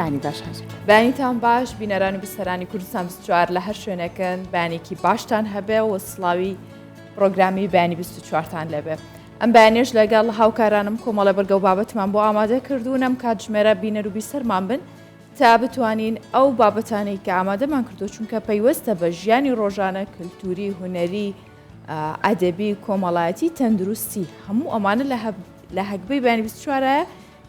بەیانی باش هاژە. بەیانیتان باش بینەران و بیسەرانی کوردستان 24 لە هەر شوێنێکن بەیانێکی باشتان هەبێ و سڵاوی پرۆگرامی بەیانی 24تان لەبێ. ئەم بەیانیش لەگەڵ هاوکارانم کۆمەڵە بەرگە و بابەتمان بۆ ئامادە کردوون ئەم کاتژمێرە بینەر و بیسەرمان بن تا بتوانین ئەو بابەتانەی کە ئامادەمان کردو چونکە پەیوەستە بە ژیانی ڕۆژانە کللتوری هونەری ئەدەبی کۆمەڵایەتی تەندروستی هەموو ئەمانە لە هەگبەی بەیانی 24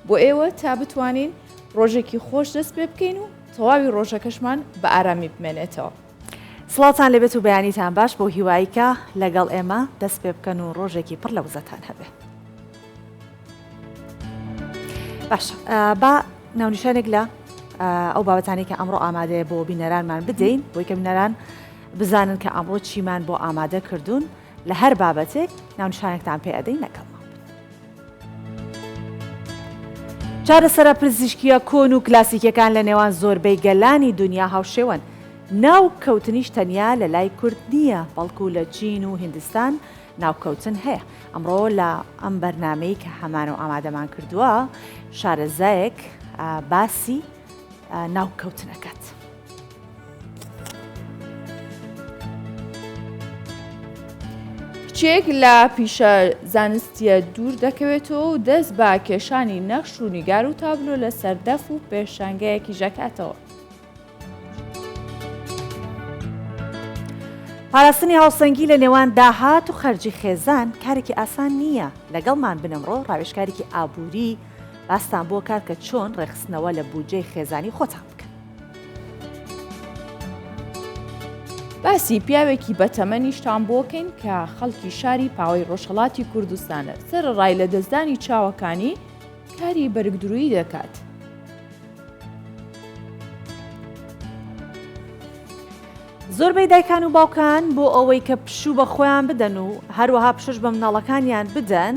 بۆ ئێوە تا بتوانین ڕۆژێکی خۆش دەست پێ بکەین و تەواوی ڕۆژەکەشمان بە ئارامی بمێنێتەوە. سڵاوتان لێبێت و بەیانیتان باش بەو هیوایی کە لەگەڵ ئێمە دەست پێ بکەن و ڕۆژێکی پڕ لە وزەتان هەبێ. باش با ناونیشانێک لە ئەو بابەتانی کە ئەمڕۆ ئامادەیە بۆ بینەرانمان بدەین بۆی کە بینەران بزانن کە ئەمڕۆ چیمان بۆ ئامادە کردوون لە هەر بابەتێک ناونیشانێکتان پێ ئەدەین لەگەڵمان. چارەسەرە پزیشکییە کۆن و کلاسیکیەکان لە نێوان زۆربەی گەلانی دونیا هاوشێوەن. ناوکەوتنیش تەنیا لە لای کورد نییە، بەڵکو لە چین و هیندستان ناوکەوتن هەیە. ئەمڕۆ لە ئەم بەرنامەی کە هەمانە و ئامادەمان کردووە، شارەزایەک باسی ناوکەوتن ئەکات. کچێک لە پیشە زانستیە دوور دەکەوێتەوە و دەست بە کێشانی نەخش و نیگار و تابلۆ لە سەردەف و پێشانگەیەکی ژەکاتەوە. پاراستنی هاوسەنگی لە نێوان داهات و خەرجی خێزان کارێکی ئاسان نییە، لەگەڵمان بن ئەمڕۆ ڕاوێژکارێکی ئابووری باستان بۆ کات کە چۆن ڕێکخستنەوە لە بودجەی خێزانی خۆتان بکەن. باسی پیاوێکی بەتەمەنیشتان بۆکەین کە خەڵکی شاری پاوەی ڕۆژهەڵاتی کوردستانە، سەرەڕای لەدەستدانی چاوەکانی کاری بەرگدروویی دەکات. زۆربەی دایکان و باوکان بۆ ئەوەی کە پشوو بە خۆیان بدەن و هەروەها پشوش بە منداڵەکانیان بدەن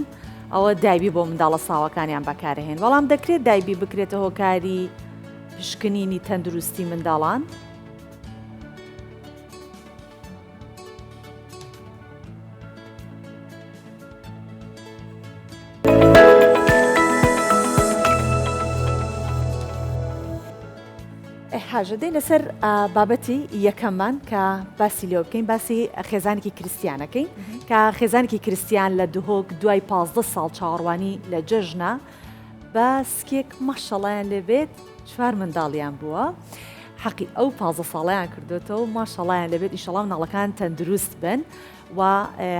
ئەوە دایبی بۆ منداڵە ساوەکانیان بەکارهێن بەڵام دەکرێت دایبی بکرێتە هۆکاری پشکنینی تەندروستی منداڵان؟ هاژە دێینە سەر بابەتی یەکەممان کە باسی لێوە بکەین باسی خێزانێکی کریسیانەکەین کە خێزانێکی کریسیان لە دهۆک دوای 15 ساڵ چاوەڕوانی لە جەژنە بە سکێک ماشەڵایان لێبێت چوار منداڵیان بووە حەقی ئەو 15 ساڵیان کردوێتەوە ماشەڵایان لەبێت ئیشەڵا مناڵەکان تەندروست بن و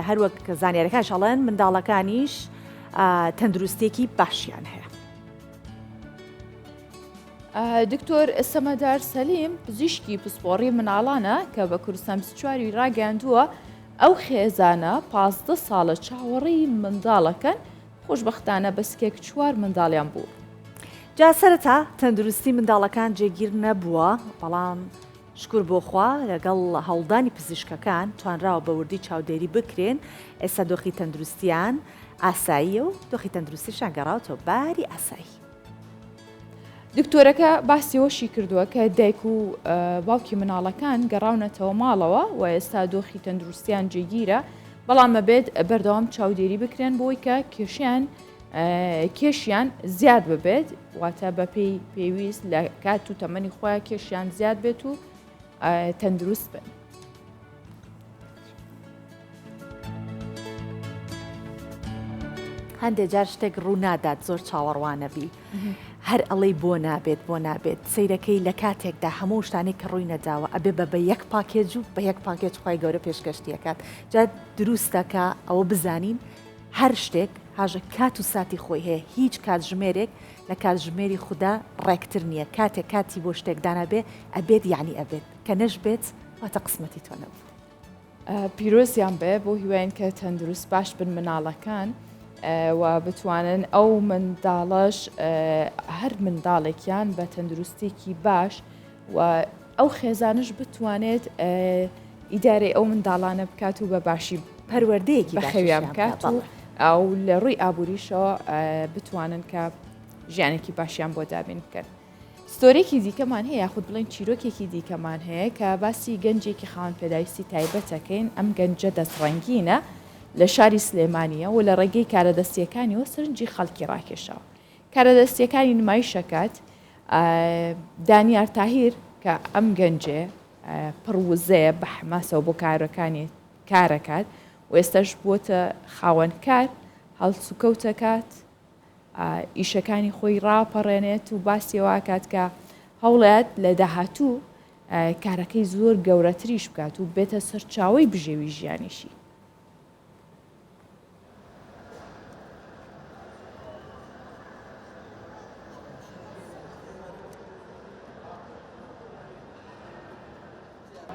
هەروەک زانیارەکان شەڵێن منداڵەکانیش تەندروستێکی باشیان هەیە. دکتۆر سەمەدار سەلیم پزیشکی پسپۆڕی مناڵانە کە بە کوردستان 24 ی ڕاگەیاندووە ئەو خێزانە 15 ساڵە چاوەڕێی منداڵەکەن خۆشبەختانە بە سکێک چوار منداڵیان بوو. جا سەرەتا تەندروستی منداڵەکان جێگیر نەبووە، بەڵام شکور بۆ خوا لەگەڵ هەوڵدانی پزیشکەکان توانراوە بە وردی چاودێری بکرێن، ئێستا دۆخی تەندروستیان ئاساییە و دۆخی تەندروستیشیان گەڕاوەتەوە باری ئاسایی. دکتۆرەکە باسی ئەوەشی کردووە کە دایک و باوکی مناڵەکان گەڕاونەتەوە ماڵەوە و ئێستا دۆخی تەندروستیان جێگیرە، بەڵام ئەبێت بەردەوام چاودێری بکرێن بۆی کە کێشیان کێشیان زیاد ببێت واتە بەپێی پێویست لە کات و تەمەنی خۆیان کێشیان زیاد بێت و تەندروست بن. هەندێک جار شتێک ڕوو نادات زۆر چاوەڕوانەبی هەر ئەڵەی بۆ نابێت بۆ نابێت سەیرەکەی لە کاتێکدا هەموو شتانێک کە ڕووی نەداوە ئەبێ بە بە یەک پاکێج و بە یەک پاکێج خی گەورە پێشکەشتیەکات جا دروستەکە ئەوە بزانین هەر شتێک هاژە کات و ساتی خۆی هەیە هیچ کاتژمێرێک لە کاتژمێری خودا ڕێکتر نییە کاتێک کاتی بۆ شتێک دانابێ ئەبێت یعنی ئەبێت کە نەشبێت واتە قسمەتی تۆ نەبوو. پیرۆزیان بێ بۆ هیواین کە تەندروست باش بن مناڵەکان و بتوانن ئەو منداڵەش هەر منداڵێکیان بە تەندروستێکی باش و ئەو خێزانش بتوانێت ئیدارەی ئەو منداڵانە بکات و بە باشی پەروەردەیەکی بەخەویان بکات و ئەو لە ڕووی ئابووریشەوە بتوانن کە ژیانێکی باشیان بۆ دابین بکەن. ستۆرێکی دیکەمان هەیە یاخود بڵێن چیرۆکێکی دیکەمان هەیە کە باسی گەنجێکی خاوەن پێداویستی تایبەتەکەین ئەم گەنجە دەستڕەنگینە لە شاری سلێمانیە و لە ڕێگەی کارە دەستیەکانیەوە سەرنجی خەڵکی ڕاکێشاوە کارە دەستیەکانی نمایشەکات. دانیار تاهیر کە ئەم گەنجێ پڕ وزەیە بە حەماسەوە بۆ کارەکانی کارەکات و ئێستاش بووەتە خاوەن کار هەڵسوکەوتەکات ئیشەکانی خۆی ڕاپەڕێنێت و باسی ئەوە ئەکات کە هەوڵێت لە داهاتوو کارەکەی زۆر گەورەتریش بکات و بێتە سەرچاوەی بژێوی ژیانیشی.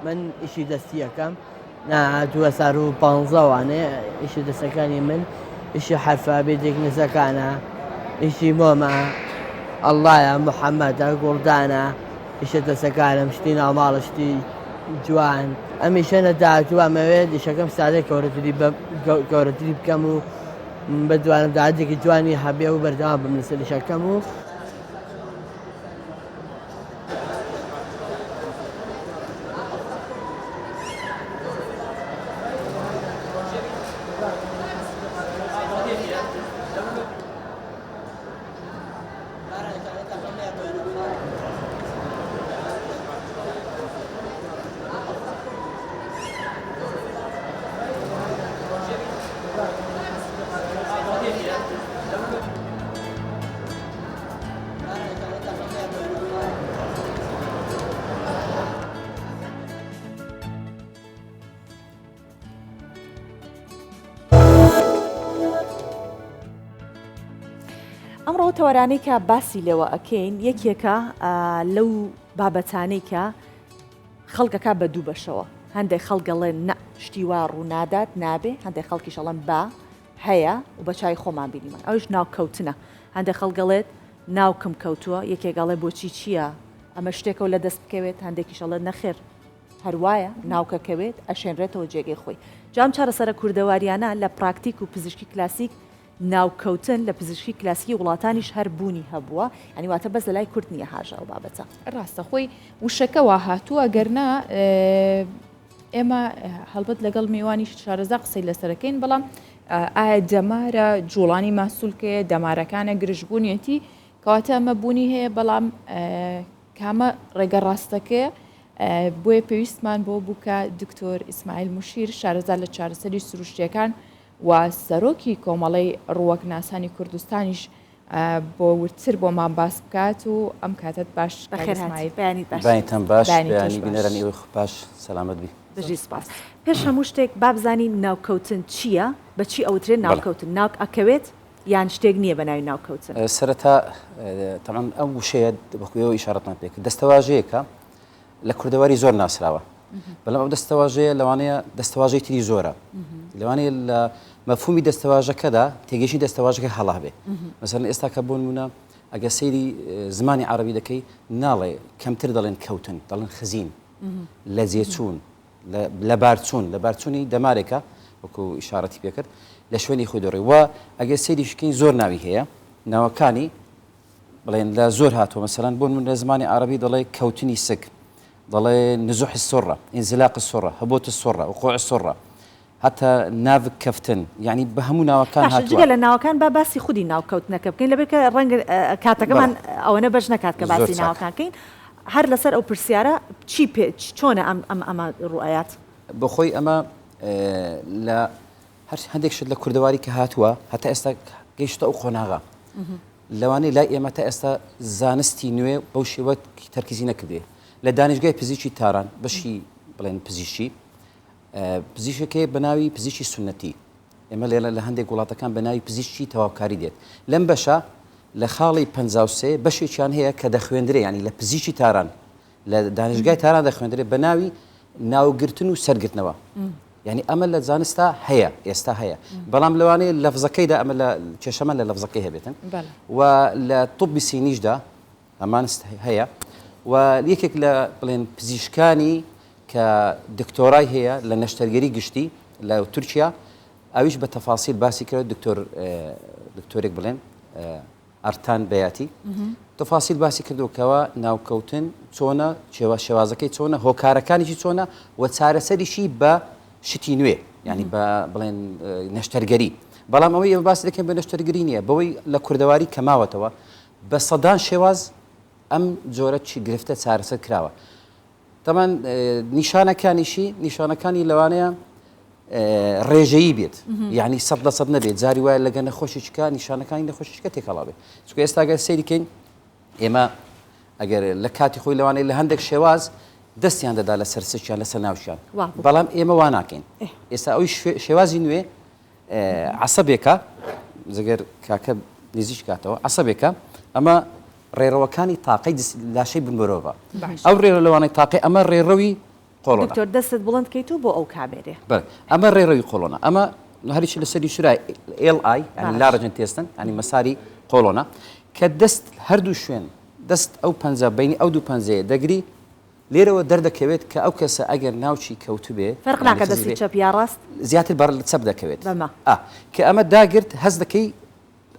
من ئیشی دەستی ئەکەم نا 2015 وانەیە ئیشی دەستەکانی من ئیشی حرفە بێتێک نزەکانە ئیشی مۆمە ئەڵایە محەممەدە گوڵدانە ئیشە دەسەکانم شتی ناوماڵە شتی جوان ئەمیشە لە داهاتوو ئەمەوێت ئیشەکەم سادەی گەورەتری گەورەتری بکەم و بەدوانم داهاتێکی جوانی هەبێ و بەردەوام بم لەسەر ئیشەکەم و ئەمڕۆ تەوەرانەی کە باسی لێوە ئەکەین یەکێکە لەو بابەتانەی کە خەڵکەکە بە دوو بەشەوە هەندێک خەڵگەڵێن نە شتی وا ڕوونادات نابێ هەندێک خەڵکیش ئەڵێن با هەیە و بە چای خۆمان بینیمان ئەوش ناوکەوتنە هەندێک خەڵک ئەڵێت ناوکم کەوتووە یەکێک ئەڵێ بۆچی چییە ئەمە شتێکەوە لە دەست بکەوێت هەندێکیش ئەڵێت نەخێر هەروایە ناوکە کەوێت ئەشێنرێتەوە جێگەی خۆی جام چارەسەرە کوردەواریانە لە پراکتیک و پزیشکی کلاسیک ناوکەوتن لە پزیشکی کلاسیکی وڵاتانیش هەر بوونی هەبووە یانی واتە بەس لە لای کورد نییە هاژە ئەو بابەتە. ڕاستە خۆی وشەکە وا هاتووە گەرنا ئێمە هەڵبەت لەگەڵ میوانی شارەزا قسەی لەسەرەکەین بەڵام ئایا دەمارە جوڵانی ماسولکەیە دەمارەکانە گرژبوونیەتی کەواتە ئەمە بوونی هەیە بەڵام کامە ڕێگە ڕاستەکەیە بۆیە پێویستمان بۆ بوو کە دکتۆر ئیسماعیل مشیر شارەزا لە چارەسەری سروشتیەکان و سەرۆکی کۆمەڵەی ڕووەکناسانی کوردستانیش بۆ وردتر بۆمان باس بکات و ئەم کاتەت باش بەخێر هاتی بەیانیت باش. بەیانیتان باش بەیانی تۆش بەیانی باش. بینەرانی ئێوەی باش سەلامەت بی. بژی سوپاس. پێش هەموو شتێک با بزانین ناوکەوتن چییە؟ بە چی ئەوترێت بەڵێ. ناوکەوتن؟ ناوک ئەکەوێت یان شتێک نییە بە ناوی ناوکەوتن؟ سەرەتا تەبعەن ئەم وشەیە وەکو ئێوە ئیشارەتان پێ کرد دەستەواژەیەکە لە کوردەواری زۆر ناسراوە بەڵام ئەو دەستەواژەیە لەوانەیە دەستەواژەی تری زۆرە لەوانەیە لە مەفهومی دەستەواژەکەدا تێگەشی دەستەواژەکە هەڵا بێ مەسەلەن ئێستا کە بۆ نمونە ئەگە سەیری زمانی عربی دەکەی ناڵێ کەمتر دەڵێن کەوتن دەڵێن خزین لە جێچوون لەبارچوون لەبارچوونی دەمارێکە وەکو ئیشارەتی پێکرد لە شوێنی خۆی دەڕێ و ئەگەر سەیریشکەین زۆر ناوی هەیە ناوەکانی بڵێن لە زۆر هاتووە مەسەلەن بۆ نمونە لە زمانی عەڕەبی دەڵێ کەوتنی سک دەڵێ نزوح السرە انزلاق السرە هبوط السرە وقوع السرە حتی ناڤک کەفتن یعنی بە هەموو ناوەکان باشە هاتووە جگە لە ناوەکان با باسی خودی ناوکەوتنەکە بکەین لەبەر کە ڕەنگە کاتەکەمان بەڵێ ئەوەنە بەش نەکات کە زۆر باسی چاکە. ناوەکان بکەین هەر لەسەر ئەو پرسیارە چی پێ چۆنە ئەم ئەم ئەمە ڕوئەیات؟ بۆ خۆی ئەمە لە هەر هەندێک شت لە کوردەواری کە هاتووە هەتا ئێستا گەیشتە ئەو قۆناغە لەوانەیە لای ئێمە تا ئێستا زانستی نوێ بەو شێوە تەرکیزی نەکردێ لە دانیشگای پزیشکی تاران بەشی بڵێن پزیشکی پزیشکەکەی بە ناوی پزیشکی سنەتی ئێمە لێرە لە هەندێک وڵاتەکان بە ناوی پزیشکی تەواوکاری دێت لەم بەشە لە خاڵی 53 بەشێکیان هەیە کە دەخوێندرێ ینی لە پزیشکی تاران لە دانشگای تاران دەخوێندرێت بە ناوی ناوگرتن و سەرگرتنەوە یعنی ئەمە لە زانستا هەیە ئێستا هەیە بەڵام لەوانەیە لەفزەکەیدا ئەمە لە کێشەمان لە لەفزەکەی هەبێتن و لە طبی سینیشدا هەمان هەیە و یەکێک لە بڵێن پزیشکانی کە دکتۆرای هەیە لە نەشتەرگەری گشتی لە تورکیا ئەویش بە تەفاسیل باسی کرد دکتۆر دکتۆرێک بڵێن ئەرتان بەیاتی تەفاسیل باسی کردووە کەوا ناوکەوتن چۆنە، چێوا شێوازەکەی چۆنە، هۆکارەکانیشی چۆنە و چارەسەریشی بە شتی نوێ یعنی بە بڵێن نەشتەرگەری بەڵام ئەوەی ئێمە باسی دەکەین بە نەشتەرگەری نییە بەوەی لە کوردەواری کە ماوەتەوە بە سەدان شێواز ئەم جۆرە چی گرفتە چارەسەر کراوە. تەبعەن نیشانەکانیشی نیشانەکانی لەوانەیە ڕێژەیی بێت یعنی 100% نەبێت جاری وایە لەگە نەخۆشیچکە نیشانەکانی نەخۆشیچکە تێکەڵا بێت چونکە ئێستا گەر سەیری کەین ئێمە ئەگەر لە کاتی خۆی لەوانەیە لە هەندێک شێواز دەستیان دەدا لە سەر سکیان لەسەر ناوشیان بەڵام ئێمە وا ناکەین ئێستا ئەوی شێوازی نوێ عەسەبێکە جگەر کاکە نزیک کاتەوە عەسەبێکە ئەمە ڕێڕەوەکانی تاقەی لاشەی بن مرۆڤە ئەو ڕێرە لەوانەی تاقی ئەمە ڕێڕەوی قۆڵۆنە دکتۆر دەستت بڵند کەیت و بۆ ئەو کامێرێ بەڵێ ئەمە ڕێڕەوی قۆڵۆنە ئەمە هەریکی لەسەری شورای ئێڵ ئای ینی large intestine ینی مەساری قۆڵۆنە کە دەست هەردوو شوێن دەست ئەو پەنجە بینی ئەو دوو پەنجەیە دەگری لێرەوە دەردەکەوێت کە ئەو کەسە ئەگەر ناوچی کەوتبێ فەرق ناکە دەستی چەپ یا ڕاست؟ زیاتر بەر چەپ دەکەوێت. بەمە. ئا کە ئەمە داگرت هەست دەکەی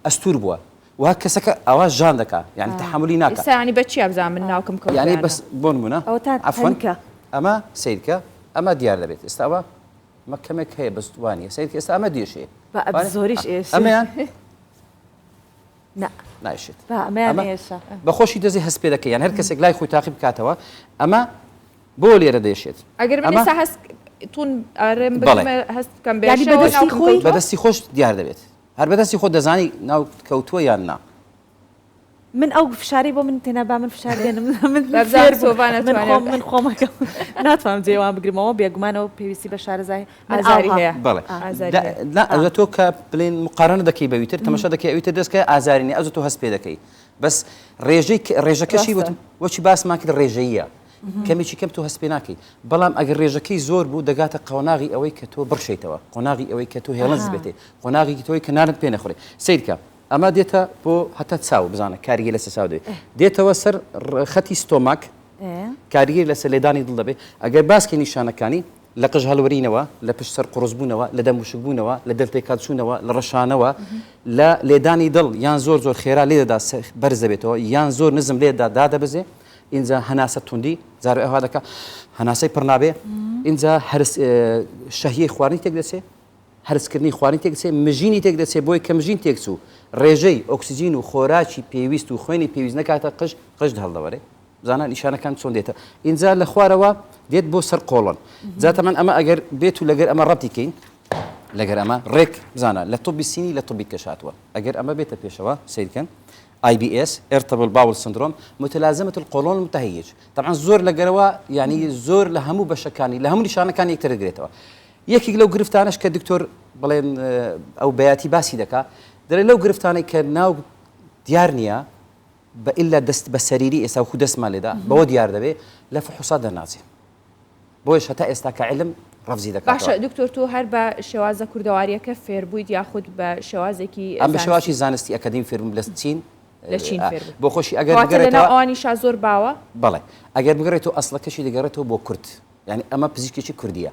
ئەستوور بووە و کەسەکە ئاوا ژان دەکا یانی تەحەمولی ناکا. ئێستا یانی بە چیا بزانم من ناوکم کەوتووە یانی یان نا؟ بەس بۆ نموونە ئەوەتا عەفوەن تەنکە. ئەمە سەیرکە ئەمە دیار دەبێت ئێستا ئەوە ئەمە کەمێک هەیە بەس وا نییە سەیرکە ئێستا ئەمە دێشێ. با ئەب زۆریش ئێشێ. ئەمەیان نا. نایشێت. با ئەمەیان ئێشە. بە خۆشی دەزی هەست پێ دەکەی یان هەر کەسێک لای خۆی تاقی بکاتەوە ئەمە بۆ لێرە دێشێت. ئەگەر من ئێستا هەست تون ئارم بگرمە هەست بکەم بێشەوە ناوکم کەوتووە؟ بە دەستی خۆش دیار دەبێت. هەر بە دەستی خۆت دەزانی ناوکت کەوتووە یان نا. من ئەو فشارەی بۆ من تێنا با من فشار بێنم من بابزانم سۆڤا نەتوانێت. من خۆم من خۆمەکەم ناتوانم جێوان بگرمەوە بێگومانەوە پێویستی بە شارەزای ئازاری هەیە بەڵێ نا ئەوە تۆ کە بڵێن مقارنە دەکەی بەوی تر تەماشا دەکەی ئەوی تر دەستکە ئازاری نیە ئەوجە تۆ هەست پێ دەکەی بەس ڕێژەی ڕێژەکەشی وتم وەچی باسمان کرد ڕێژەیە کەمێکی کەم تۆ هەست پێ ناکەی بەڵام ئەگەر ڕێژەکەی زۆر بوو دەگاتە قۆناغی ئەوەی کە تۆ بڕشیتەوە قۆناغی ئەوەی کە تۆ هێڵنج بێتێ قۆناغی تۆی کە نانت پێ نەخورێ سیرکە ئەمە دێتە بۆ هەتا چاو بزانە کاریگەری لەسەر چاو دەبێت دێتەوە سەر خەتی stomach کاریگەری لەسەر لێدانی دڵ دەبێت ئەگەر باسکی نیشانەکانی لە قژ هەڵوەرینەوە، لە پشت سەر قوڕسبوونەوە، لە دەم وشکبوونەوە، لە دەل تێکهەڵچوونەوە، لە ڕشانەوە، لە لێدانی دڵ یان زۆر زۆر خێرا لێدەدا بەرز دەبێتەوە یان زۆر نزم لێدەدا دادەبەزێ، ئینجا هەناسە توندی جار ئەوها دەکا هەناسەی پڕ نابێ، ئینجا هەرس شەهیەی خواردنی تێک دەچێ، هەرسکردنی خواردنی تێک دەچێ، مژینی تێک دەچێ، بۆیە کە مژین تێکچوو ڕێژەی ئۆکسجین و خۆراکی پێویست و خوێنی پێویست نەکاتە قژ، قژ هەڵدەوەرێ. بزانە نیشانەکان چۆن دێتە ئینجا لە خوارەوە دێت بۆ سەر قۆڵۆن جا تەمان ئەمە ئەگەر بێت و لەگەر ئەمە ڕەتی کەین لەگەر ئەمە ڕێک بزانە لە تۆبی سینی لە تۆبی کەش هاتووە ئەگەر ئەمە بێتە پێشەوە سیرکەن IBS Irritable Bowel Syndrome متلازمة القولون المتهيج طبعا زۆر لەگەرەوە یعنی زۆر لە هەموو بەشەکانی لە هەموو نیشانەکانی یەکتر دەگرێتەوە یەکێک لەو گرفتانش کە دکتۆر بڵێن ئەو بەیاتی باسی دەکا دەڵێ لەو گرفتانەی کە ناو دیار نییە بە ئیلا دەست بە سەریری ئێستا وەکو دەستمان لێدا بەوە دیار دەبێ لە فحوسات دەرناچێ بۆیش هەتا ئێستا کە علم ڕەفزی دەکاتەوە. باشە دکتۆر تۆ هەر بە شێوازە کوردەواریەکە فێربوویت یاخود بە شێوازێکی ئەم بە شێوازی زانستی ئەکادیمی فێربووم لە چین لە چین فێربووی بۆ خۆشی ئەگەر کەواتە لەناو ئەوانیشا زۆر باوە؟ بەڵێ ئەگەر بگەڕێتەوە ئەسڵەکەشی دەگەڕێتەوە بۆ کورد یعنی ئەمە پزیشکێکی کوردیە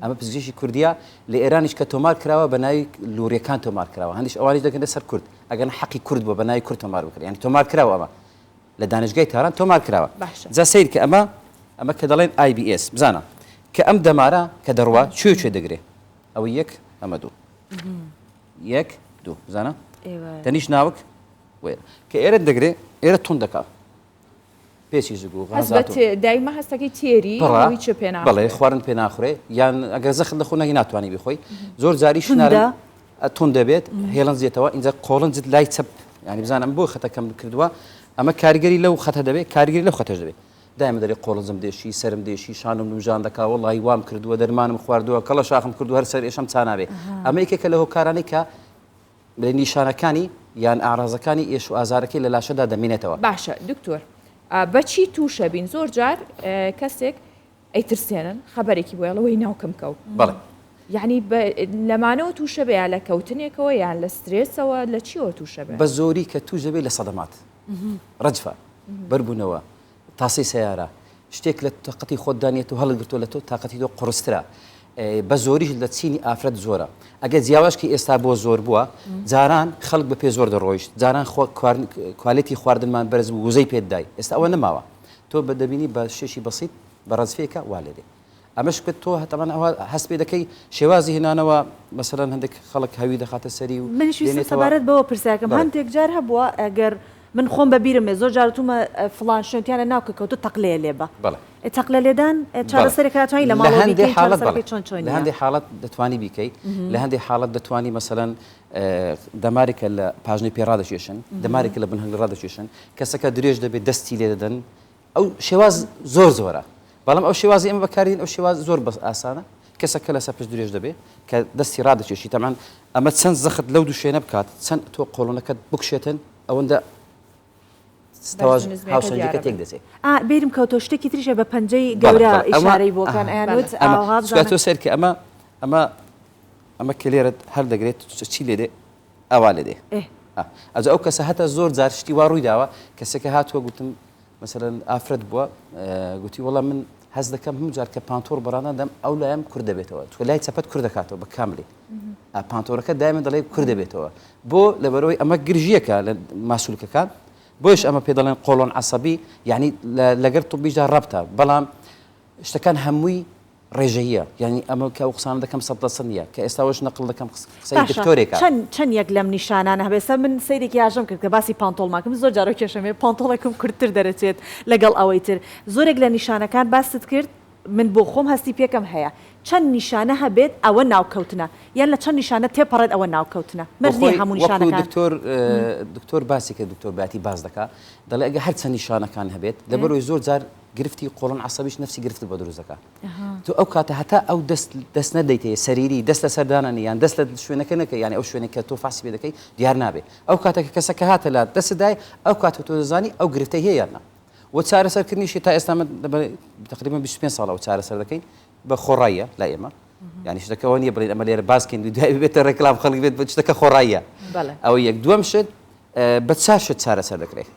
ئەمە پزیشکی کوردیە لە ئێرانیش کە تۆمار کراوە بە ناوی لوریەکان تۆمار کراوە هەندیش ئەوانیش دەکەنە سەر کورد ئەگەر حەقی کورد بووە بە ناوی کورد تۆمار بکرێت یعنی تۆمار کراوە ئەمە لە دانشگای تاران تۆمار کراوە جا سیر کە ئەمە ئەمە کە دەڵێن IBS بزانە کە ئەم دەمارە کە دەڕوا کوێ کوێ دەگرێ ئەوە یەک ئەمە دوو یەک دوو بزانە تەنیش ناوک کە ئێرە دەگرێ ئێرە تون دەکات پێچی زگ و هەست بە غازات و تێ دایمە هەستەکەی تێری پڕە و هیچ پێ بەڵێ ناخورێ. خواردن پێ ناخورێ یان ئەگەر زەخت لە خۆ نەگی ناتوانانی بخۆی زۆر جاریش توندە؟ نارن توند دەبێت هێڵنج دێتەوە ئینجا قۆڵنجت لای چەپ یانی بزانە ئەم بۆ خەتەکەم کردووە ئەمە کاریگەری لەو خەتە دەبێت کاریگەری لەو خەتەش دەبێت دایمە دەرێ قۆڵنجم دێشی سەرم دێشی شانم نوژان دەکا وەڵی وام کردووە دەرمانم خواردووە کەڵە شاخم کردووە هەر سەر ئێشەم چا نابێ ئەمە یەکێکە لە هۆکارانەی کە نیشانەکانی یان ئاڕازەکانی ئێش و ئازارەکەی لە لاشەدا دەمینێتەوە. باشە دکتۆر بەچی توشەبین زۆر جار کەسێک ئەیترسێنن خەبەرێکی بۆ ئەڵێ وەی ناوکم کەوت. بەڵێ. یەعنی لەمانەوە توشەبێ یا لە کەوتنێکەوە یان لە سترێسەوە لە چیەوە توشەبێ؟ بە زۆری کە توش دەبێ لە سەدەمات ڕەجفە بەربوونەوە تاسەی سەیارە، شتێک لە تاقەتی خۆتدا نیە تۆ هەڵت گرتووە لە تۆ تاقەتی تۆ قوڕسترە بە زۆریش لە چینی ئافرەت زۆرە ئەگەر جیاواز کە ئێستا بۆ زۆر بووە جاران خەڵک بە پێ زۆر دەڕۆیشت جاران خۆ quality خواردنمان بەرز بوو وزەی پێت دای ئێستا ئەوە نەماوە تۆ بە دەبینی بە شتێکی بەسیت بە ڕەجفەیەکە وا لێ دێ ئەمەش کە تۆ هەتەمان ئەوە هەست پێ دەکەی شێوازی هێنانەوە مەسەلەن هەندێک خەڵک هەوی دەخاتە سەری و منیش ویستم دێنێتەوە سەبارەت بەوە پرسیارکەم بەڵێ. هەندێک جار هەبووە ئەگەر. من خۆم بە بیرم بێ زۆر جار وتومە فڵان شوێن تیانە ناو کە کەوتوو تەقلەیە لێ بە. بەڵێ. ئێ تەقلە لێدان چارەسەرێکە ئەتوانی لە ماڵەوە بیکەی چارەسەرەکەی چۆن چۆنیە؟ لە هەندێ حاڵەت دەتوانی بیکەی لە هەندێ حاڵەت دەتوانی مەسەلەن دەمارێکە لە پاژنەی پێ ڕادەکێشن دەمارێکە لە بن هەنگ ڕادەکێشن کەسەکە درێژ دەبێت دەستی لێ دەدەن ئەو شێواز زۆر زۆرە بەڵام ئەو شێوازی ئێمە بەکاردێن ئەو شێواز زۆر بەس ئاسانە کەسەکە لەسەر پشت درێژ دەبێت کە دەستی ڕادەکێشی تەمان ئەمە چەند زەخت لەو دوو شوێنە بکات چەند تۆ قۆڵۆنەکەت بکشێتن ئەوەندە هاوسەنگیەکە تێک دەچێت. ئا بیرم کەوتەوە شتێکی تریش هەیە بە پەنجەی گەورە ئیشارەی بۆ کەن ئەیان وت ئاوها بزانە. تۆ سەیرکە ئەمە ئەمە ئەمە کە لێرە هەر دەگرێت چی لێ دێ ئەوا لێ دێ ئەجا ئەو کەسە هەتا زۆر جار شتی وا ڕووی داوە کەسێکە هاتووە گوتم مەسەلەن ئافرەت بووە گوتی وەڵا من هەست دەکەم هەموو جار کە پانتۆر بەڕانە دەم ئەو لایم کورد دەبێتەوە چونکە لای چەپەت کورد دەکاتەوە بە کاملی پانتۆرەکە دایمە دەڵێ کورد دەبێتەوە بۆ لەبەرەوەی ئەمە گرژیەکە لە ماسولکەکان بۆیش ئەمە پێ دەڵێن قۆڵۆن عەسەبی یعنی لەگەر طبیشدا ڕەبتە بەڵام شتەکان هەمووی ڕێژەییە یانی ئەمە کە ئەو قسانە دەکەم 100% نییە کە ئێستاوەش نەقڵ دەکەم قسەی باشە دکتۆرێکە. چەند چەند یەک لەم نیشانانە هەبێت ئێستا من سەیرێکی ئاژەم کرد کە باسی پانتۆڵمان کرد من زۆر جار ئەو کێشەم هەیە پانتۆڵێکم کورتتر دەرەچێت لەگەڵ ئەوەی تر زۆرێک لە نیشانەکان باست کرد من بۆ خۆم هەستی پێکەم هەیە چەند نیشانە هەبێت ئەوە ناوکەوتنە یان لە چەند نیشانە تێپەڕێت ئەوە ناوکەوتنە بۆ مەرج نییە خۆی هەموو وەکو نیشانەکان دکتۆر دکتۆر باسی کرد دکتۆر بەیاتی باس دەکا دەڵێ ئەگەر هەر چەند نیشانەکان هەبێت لەبەرئەوەی زۆر جار گرفتی قۆڵۆن عەسەبیش نەفسی گرفتت بۆ دروست دەکا تۆ ئەو کاتە هەتا ئەو دەست دەست نەدەیتێ سەریری دەست لەسەر دانانی یان دەست لە شوێنەکە نەکەی یانی ئەو شوێنێک کە تۆ فەحسی پێ دەکەی دیار نابێ ئەو کاتە کە کەسەکە هاتە لات دەستت دای ئەو کاتە تۆ دەزانی ئەو گرفتەی هەیە یان نا و چارەسەرکردنیشی تا ئێستا من تقریبا 25 ساڵەوە چارەسەر دەکەین بە خۆڕاییە لای ئێمە یعنی شتەکەەوە نییە بڵێن ئەمە لێرە باسکەین دوای بێتە ڕێکلام خەڵک بێت شتەکە خۆڕاییە ئەوە یەک دووەم شت بە چار شت چارەسەر دەکرێت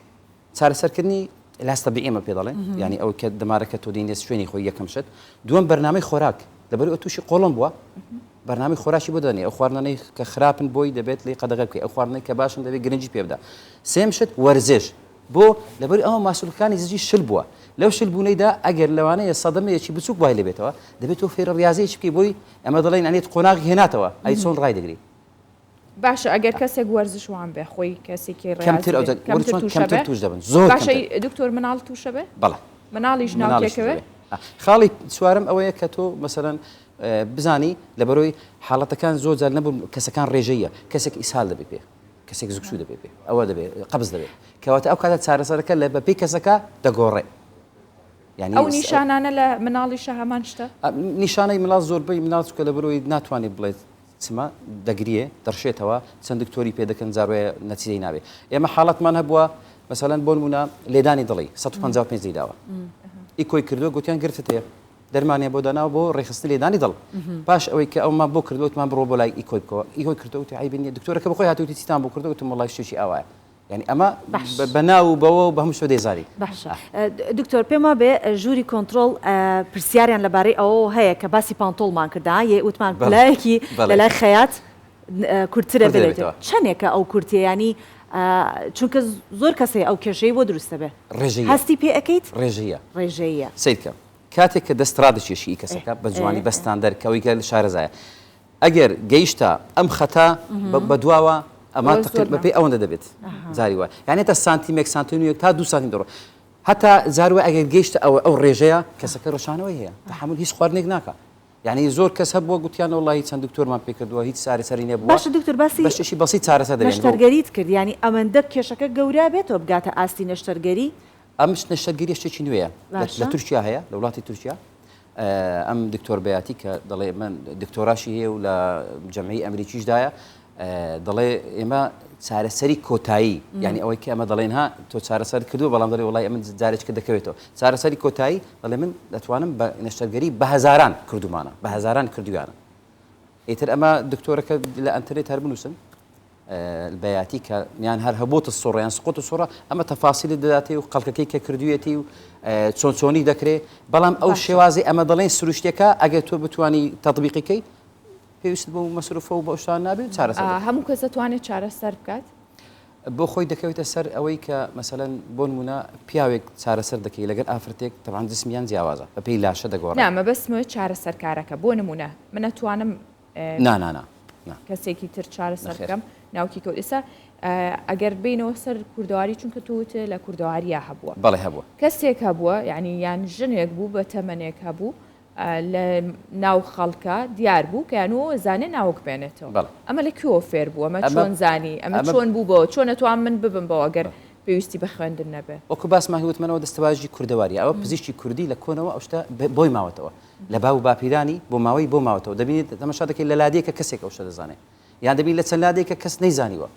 چارەسەرکردنی علاج طبیعی ئێمە پێ دەڵێن یعنی ئەوەی کە دەمارەکە تۆ دێنێت شوێنی خۆی یەکەم شت دووەم بەرنامەی خۆراک لەبەر ئەو تووشی قۆڵۆن بووە بەرنامەی خۆراکی بۆ دەنێ ئەو خواردنانەی کە خراپن بۆی دەبێت لێی قەدەغە بکەی ئەو خواردنەی کە باشن دەبێت گرنگی پێ بدە سێم شت وەرزش بۆ لەبەر ئەوە ماسولکانی زجی شل بووە لەو شل بوونەیدا ئەگەر لەوانەیە سەدەمەیەکی بچووک وای لێبێتەوە دەبێت تۆ فێرە ڕاضەیەکی بکەی بۆی ئەمە دەڵێن ئەنێت قۆناغی هێناتەوە ئەی چۆن ڕای دەگری باشە ئەگەر کەسێک وەرزشوان بێ خۆی کەسێکی ڕێاز کەمتر ئەو بێ، کەمتر چۆن تووشە کەمتر بێ؟ تووش دەبن زۆر باشە کەمتر دکتۆر مناڵ تووشە بێ؟ بەڵێ مناڵیش مناڵیش ناوکێکەوێ؟ دەبێ. خاڵی چوارەم ئەوەیە کە تۆ مەسەلەن بزانی لەبەرەوەی حاڵەتەکان زۆر جار نەبوون کەسەکان ڕێژەیە کەسێک ئیسهال دەبێ پێ کەسێک زگچوو دەبێ پێ ئەوە دەبێ قەبز دەبێ کەواتە ئەو کاتە چارەسەرەکە لە بەپێی کەسەکە دەگۆڕێ یعنی ئەو نیشانانە لە مناڵیشە هەمان شتە؟ نیشانەی مناڵ زۆربەی مناڵ چونکە لەبەرەوەی ناتوانێت بڵێت چما دەگریێ دەڕشێتەوە چەند دکتۆری پێ دەکەن جار وایە نەتیجەی نابێ ئێمە حاڵەتمان هەبووە مەسەلەن بۆ نمونە لێدانی دڵی 155 لی داوە ئیکۆی کردووە گوتیان گرفت هەیە دەرمانیان بۆ داناوە بۆ ڕێکخستنی لێدانی دڵ پاش ئەوەی کە ئەومان بۆ کردووە وتمان بڕۆ بۆ لای ئیکۆی بکەوە ئیکۆی کردووە وتی عەیب نییە دکتۆرەکە بەخۆی هاتووە وتی چیتان بۆ کردووە وتم وەڵای شتێکی ئاوایە یانی ئەمە بە ناو و بەوە و بە هەموو شتەوە دەیزانی. باشە دکتۆر پێم وابێ ژووری کۆنتڕۆڵ پرسیاریان لەبارەی ئەوەوە هەیە کە باسی پانتۆڵمان کرد ها یە وتمان پلایەکی لەلای خەیات کورتترە بێت چەندێکە ئەو کورتیە ینی چونکە زۆر کەس هەیە ئەو کێشەی بۆ دروستە بێ هەستی پێ ئەەکەیت ڕێژەیە ڕێژەیە سیرکە کاتێک کە دەست ڕادەکێشی کەسەکە بە جوانی بەستاندەر کەەوەی گەل شارەزایە ئەگەر گەیشتە ئەم خەتە بە دواوە ئەمە تەقریب بەپێی ئەوەندە دەبێت جاری وایە یعنی تا سانتیمێک سانتیمێک تا دو سانتیم دەڕۆ هەتا جار وایە ئەگەر گەیشتە ئەوە ئەو ڕێژەیە کەسەکە ڕشانەوەی هەیە تەحەمول هیچ خواردنێک ناکا یعنی زۆر کەس هەبووە گوتیان وەڵاهی چەند دکتۆرمان پێ کردووە هیچ چارەسەری نەبووە باشە دکتۆر باسی بەشێکی بەسیط چارەسەر دەبێت نەشتەرگەریت کرد یعنی ئەمەندە کێشەکە گەورە بێتەوە بگاتە ئاستی نەشتەرگەری ئەم نەشتەرگەریە شتێکی نوێیە لە تورکیا هەیە لە وڵاتی تورکیا ئەم دکتۆر بەیاتی کە دەڵێ من دکتۆراشی هەیە و لە جەمعی ئەمریکیشدایە دەڵێ ئێمە چارەسەری کۆتایی یعنی ئەوەی کە ئەمە دەڵێن ها تۆ چارەسەر کردو بەڵام دەڵێ وڵی ئەمن جارێککە دەکەوێتەوە چارەسەری کۆتایی دەڵێ من دەتوانم بە نەشتەرگەری بە هەزاران کردومانە بە هەزاران کردویانە ئیتر ئەمە دکتۆرەکە لە ئەنتەرنێت هەر بنووسن البیاتی کە یان هەر هەبووتە سوڕە یان سقوط سوڕە ئەمە تەفاسیلی دەداتێ و خەڵکەکەی کە کردوویەتی و چۆن چۆنی دەکرێ بەڵام ئەو شێوازی ئەمە دەڵێن سروشتەکە ئەگەر تۆ بتانی تەطبیقیکەی پێویست بۆ مەسروفە و بۆ شتان نابێت چارەسەر هەموو کەس دەتوانێت چارەسەر بکات بۆ خۆی دەکەوێتە سەر ئەوەی کە مەسەلەن بۆ نمونە پیاوێک چارەسەر دەکەی لەگەر ئافرەتێک تەبعەن جسمیان جیاوازە بەپێی لاشە دەگۆڕێت. نا مەبەستمەوە چارەسەرکارەکە بۆ نمونە من ئەتوانم نا نا نا. کەسێکی تر چارەسەر بکەم ناوکی کەوت ئێستا ئەگەر بینەوە سەر کوردەواری چونکە تۆ وتت لە کوردەواریە هەبووە بەڵێ هەبووە کەسێک هەبووە یعنی یان ژنێک بوو بە تەمەنێک هەبوو لە ناو خەڵکە دیار بوو کە یان و زانێ ناوک بێنێتەوە ئەمە لە کوێوە فێر بوو ئەمە چۆن زانی ئەمە چۆن بوو بەوە چۆن ئەتوان من ببم بەوە گەر پێویستی بە خوێندن نەبێ وەکو باسمان وتمەوە دەستەواژی کوردەواری ئەوە پزیشکی کوردی لە کۆنەوە ئەو شتە بۆی ماوەتەوە لە باو و باپیرانی بۆ ماوەی بۆ ماوەتەوە دەبینیت تەماشا دەکەیت لە لادێکە کەسێک ئەو شتە دەزانێت یان دەبینی لە چەند لادێکە کەس نەیزانیوە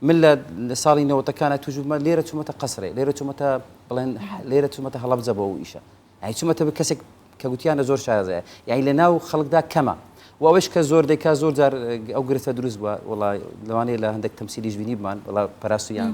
من لە لە ساڵی نەوەتەکانە توش بوومە لێرە چوومەتە قەسرێ لێرە چوومەتە بڵێن لێرە چوومەتە هەڵەبجە بۆ ئەو ئیشە یانی چوومەتە بە کەسێک کە گوتیانە زۆر شارەزایە یانی لە ناو خەڵکدا کەمە و ئەوەش کە زۆر دەیکا زۆر جار ئەو گرفتە دروست بووە وڵا لەوانەیە لە هەندێک تەمسیلیش بینیبمان وڵا پەراسویان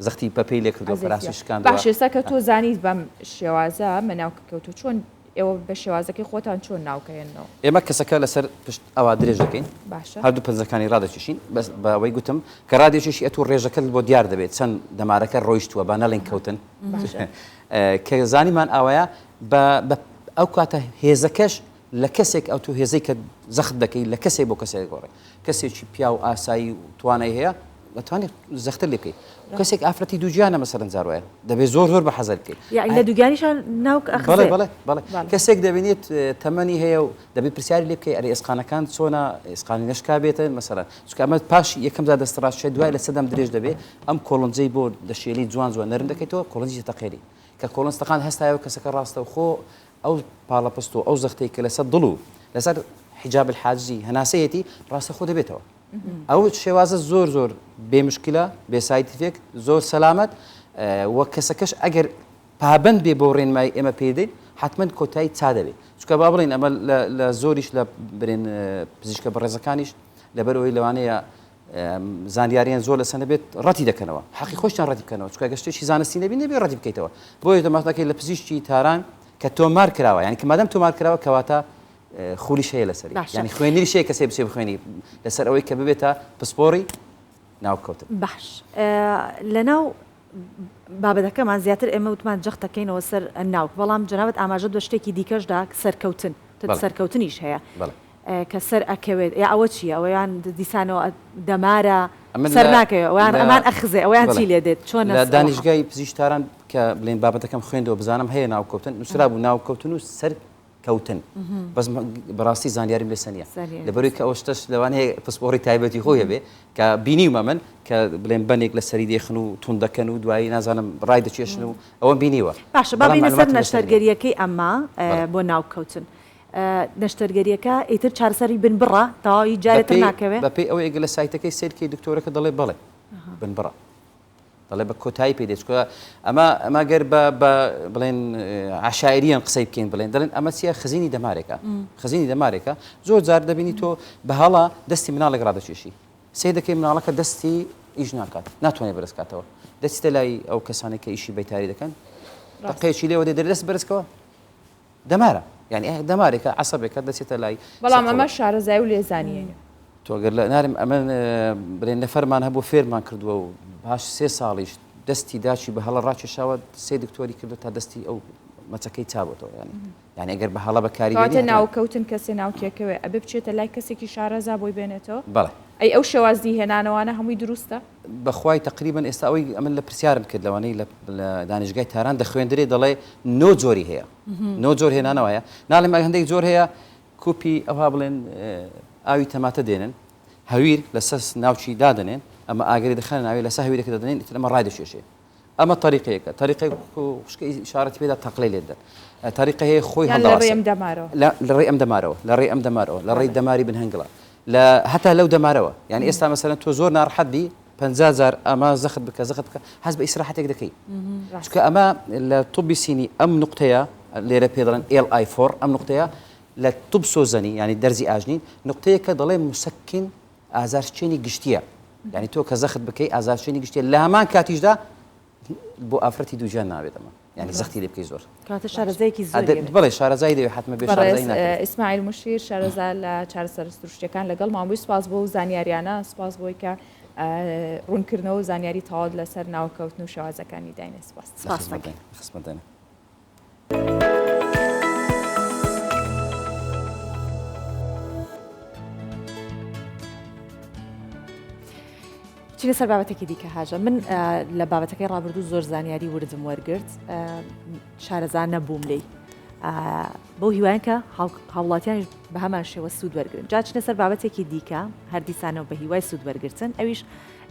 زەختی پەپەی لێ کردووە پەراسوی شکاندووە. باشە ئێستا کە تۆ زانیت بەم شێوازە مەناوکە کەوتووە چۆن ئێوە بە شێوازەکەی خۆتان چۆن ناوکەهێننەوە؟ ئێمە کەسەکە لەسەر پشت ئەوا درێژ دەکەین باشە هەردوو پەنجەکانی ڕادەکێشین بەس بە ئەوەی گوتم کە ڕادەکێشی ئەتوو ڕێژەکەت بۆ دیار دەبێت چەند دەمارەکە ڕۆیشتووە با نەڵێین کەوتن کە زانیمان ئاوایە بە بە ئەو کاتە هێزەکەش لە کەسێک ئەو تۆ هێزەی کە زەخت دەکەی لە کەسێک بۆ کەسێک گۆڕێ کەسێکی پیاو ئاسایی و توانای هەیە دەتوانێت زەختر لێ بکەیت کەسێک ئافرەتی دووگیانە مەسەرەن جار وایە دەبێت زۆر زۆر بە حەزەر بکەیت یعنی لە دووگیانیشان ناوک ئەخزێ بەڵێ بەڵێ بەڵێ کەسێک دەبینێت تەمەنی هەیە و دەبێت پرسیاری لێ بکەی ئەرێ ئێسقانەکان چۆنە ئێسقانی نەشکا بێتن مەسەلەن چونکە ئەمە پاش یەکەم جار دەست ڕاست دوای لە سەدەم درێژ دەبێت ئەم کۆڵنجەی بۆ دەشێلی جوان جوان نەرم دەکەیتەوە کۆڵنجی تەقێری کە کۆڵنج تەقاند هەستایەوە کەسەکە ڕاستەوخۆ ئەو پاڵەپەستۆ ئەو زەختەی کە لەسەر دڵ و لەسەر حیجاب الحاجزی هەناسەیەتی ڕاستەخۆ دەبێتەوە ئەو شێوازە زۆر زۆر بێ مشکلە بێ side effect زۆر سەلامەت و کەسەکەش ئەگەر پابند بێ بۆ ڕێنمایی ئێمە پێدەین حتمما کۆتایی چا دەبێت چونکە با بڵین ئەمە لە زۆریش لە برێن پزیشکە بەڕێزەکانیش لەبەرەوەی لەوانەیە زانیاریان زۆر لەسەر نەبێت ڕەتی دەکەنەوە حەقی خۆشتان ڕەتی بکەنەوە چونکە گەر شتێکی زانستی نەبی نەبێ ڕەتی بکەیتەوە بۆیە دەماتەکەی لە پزیشکی تاران کە تۆمار کراوە یعنی کە مادەم تۆمار کراوە کەواتە خولیش هەیە لەسەری یعنی خوێنریش هەیە کەسێ بچێ بخوێنی لەسەر ئەوەی کە ببێتە پسپۆڕی ناوکەوتن. باش لەناو بابەتەکەمان زیاتر ئێمە وتمان جەخت دەکەینەوە سەر ناوک بەڵام جەنابت ئاماژەت بە شتێکی دیکەش دا سەرکەوتن سەرکەوتنیش هەیە کە سەر ئەکەوێت یا ئەوە چییە ئەویان دیسانەوە دەمارە سەر ناکەوێت ئەویان ئەمان ئەخزێ ئەویان چی لێ دێت چۆن لە دانیشگای پزیشتاران کە بڵێن بابەتەکەم خوێندەوە بزانم هەیە ناوکەوتن نووسرابوو ناوکەوتن و سەر کەوتن بەس بەڕاستی زانیاریم لەسەر نییە لەبەروی کە ئەو شتەش لەوانەیە پسپۆڕی تایبەتی خۆی هەبێ کە بینیومە من کە بڵێن بەنێک لە سەری دێخن و توند دەکەن و دوایی نازانم ڕای دەکێشن و ئەوەم بینیوە باشە با بێینە سەر نەشتەرگەرییەکەی ئەمە بۆ ناوکەوتن نەشتەرگەرییەکە ئیتر چارەسەری بنبڕە تەواوی جارێ تر ناکەوێ بەپێی ئەوەی ئەگەر لە سایتەکەی سەیر کەی دکتۆرەکە دەڵێ بەڵێ بنبڕە دەڵێ بە کۆتایی پێ دێت چونکە ئەمە ئەمە گەر بە بە بڵێن عشایریان قسەی بکەین بڵێن دەڵێن ئەمە چیە خزینی دەمارێکە خزینی دەمارێکە زۆر جار دەبینی تۆ بە هەڵە دەستی مناڵێک ڕادەکێشی سێ دەکەی مناڵەکە دەستی ئیش ناکات ناتوانێت بەرزکاتەوە دەچیتە لای ئەو کەسانێک کە ئیشی بەیتاری دەکەن تەقێکی لێوە دێ دەست بەرزکەوە دەمارە یانی دەمارێکە عەسەبێکە دەچێتە لای بەڵام ئەمە شارەزای و لێزانیە تۆ گەر لە نارم ئەمە بڵێن نەفەرمان هەبوو فێرمان کردووە و پاش سێ ساڵیش دەستی داچی بە هەڵە ڕاکێشاوە سێ دکتۆری کردو تا دەستی ئەو مەچەکەی چابێتەوە ینی یعنی ئەگەر بە هەڵە بەکاری کەواتە ناوکەوتن کەسێ ناوکێکەوێ ئەبێ بچێتە لای کەسێکی شارەزا بۆی بێنێتەوە بەڵێ ئەی ئەو شێوازی هێنانەوانە هەمووی دروستە؟ بەخوای تەقریبەن ئێستا ئەوەی ئەمن لە پرسیارم کرد لەوانەی لە دانیشگای تاران دەخوێندرێ دەڵێ نۆ جۆری هەیە نۆ جۆر هێنانەوە هەیە ناڵێم هەندێک جۆر هەیە کوپی ئەوها بڵێن ئاوی تەماتە دێنن هەویر لەسەر ناوچی دادەنێن ئەمە ئاگری دەخەنە ناوی لەسەر هەویرەکە دەدەنێن ئیتر ئەمە ڕای دەکێشێ ئەمە تەریقەیەکە تەریقەی خوشکە ئیشارەتی پێدا تەقلەی لێ دەدەن تەریقە هەیە خۆی یان لە ڕێی ئەم دەمارەوە لە ڕێی ئەم دەمارەوە لە ڕێی ئەم دەمارەوە لە ڕێی دەماری بن هەنگڵە لە هەتا لەو دەمارەوە یعنی ئێستا مەسەلەن تۆ زۆر ناڕەحەت بی 50 جار ئەمە زەخت بکە زەخت بکە هەست بە ئیسراحەتێک دەکەی چونکە ئەمە لە طبی سینی ئەم نقطەیە لێرە پێ دەڵێن LI4 ئەم نقطەیە لە طب سۆزەنی یعنی دەرزی ئاژنین نقطەیەکە دەڵێ مسکن ئازارشکێنی گشتیە یعنی تۆ کە زەخت بکەی ئازارشکێنی گشتیە لە هەمان کاتیشدا بۆ ئافرەتی دووگیان نابێت ئەمە یعنی زەختی لێ بکەی زۆر کاتە شارەزایەکی زۆر بڵێ شارەزای دەوێت حتممە بێ شارەزای ناکرێت ئیسماعیل مشیر شارەزا لە چارەسەرە سروشتیەکان لەگەڵمان بووی سپاس بۆ زانیاریانە سپاس بۆی کە ڕوونکردنەوە و زانیاری تەواوت لەسەر ناوکەوتن و شێوازەکانی داینێ سپاس سپاس خزمەتدانە. چینە سەر بابەتێکی دیکە هاژە من لە بابەتەکەی ڕابردوو زۆر زانیاری وردم وەرگرت شارەزا نەبووم لێی بەو هیوایەن کە هاوڵاتیانیش بە هەمان شێوە سوود وەرگرن جا چنە سەر بابەتێکی دیکە هەردیسانەوە بە هیوای سوود وەرگرتن ئەویش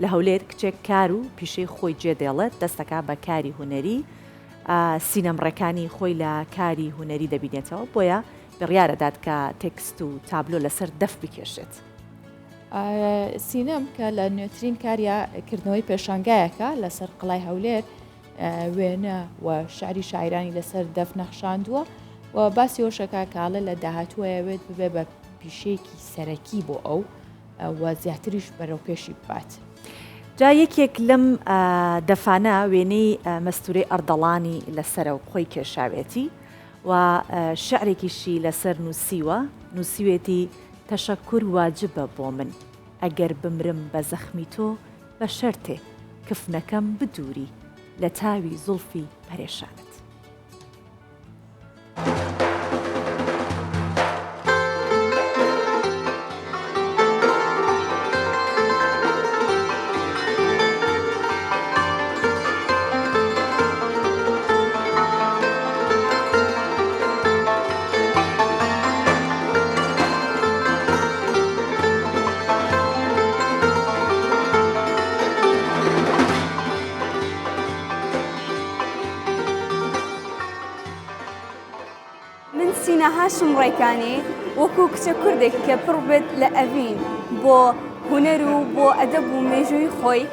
لە هەولێر کچێک کار و پیشەی خۆی جێدێڵێت دەستەکا بە کاری هونەری سینەم ڕێکانی خۆی لە کاری هونەری دەبینێتەوە بۆیە بڕیارەدات کە تێکست و تابلۆ لەسەر دەف بکێشێت. سینەم کە لە نوێترین کاریا کردنەوەی پێشانگایەکە لەسەر قڵای هەولێر وێنە و شعری شاعیرانی لەسەر دەف نەخشاندووە و باسی ئەوەشەکا کە ئەڵێ لە داهاتووە ئەوێت ببێ بە پیشەیەکی سەرەکی بۆ ئەو و زیاتریش بەرەو پێشی ببات. جا یەکێک لەم دەفانە وێنەی مەستوورەی ئەردەڵانی لەسەرە و خۆی کێشاوێتی و شعرێکیشی لەسەر نووسیوە، نووسیوێتی، تەشەکور واجبە بۆ من ئەگەر بمرم بە زەخمی تۆ بە شەرتێ کفنەکەم بدووری لە تاوی زوڵفی پەرێشانت. من سینا هاشم ڕێکانی وەکو کچە کوردێک کە پڕ بێت لە ئەڤین بۆ هونەر و بۆ ئەدەب و مێژووی خۆی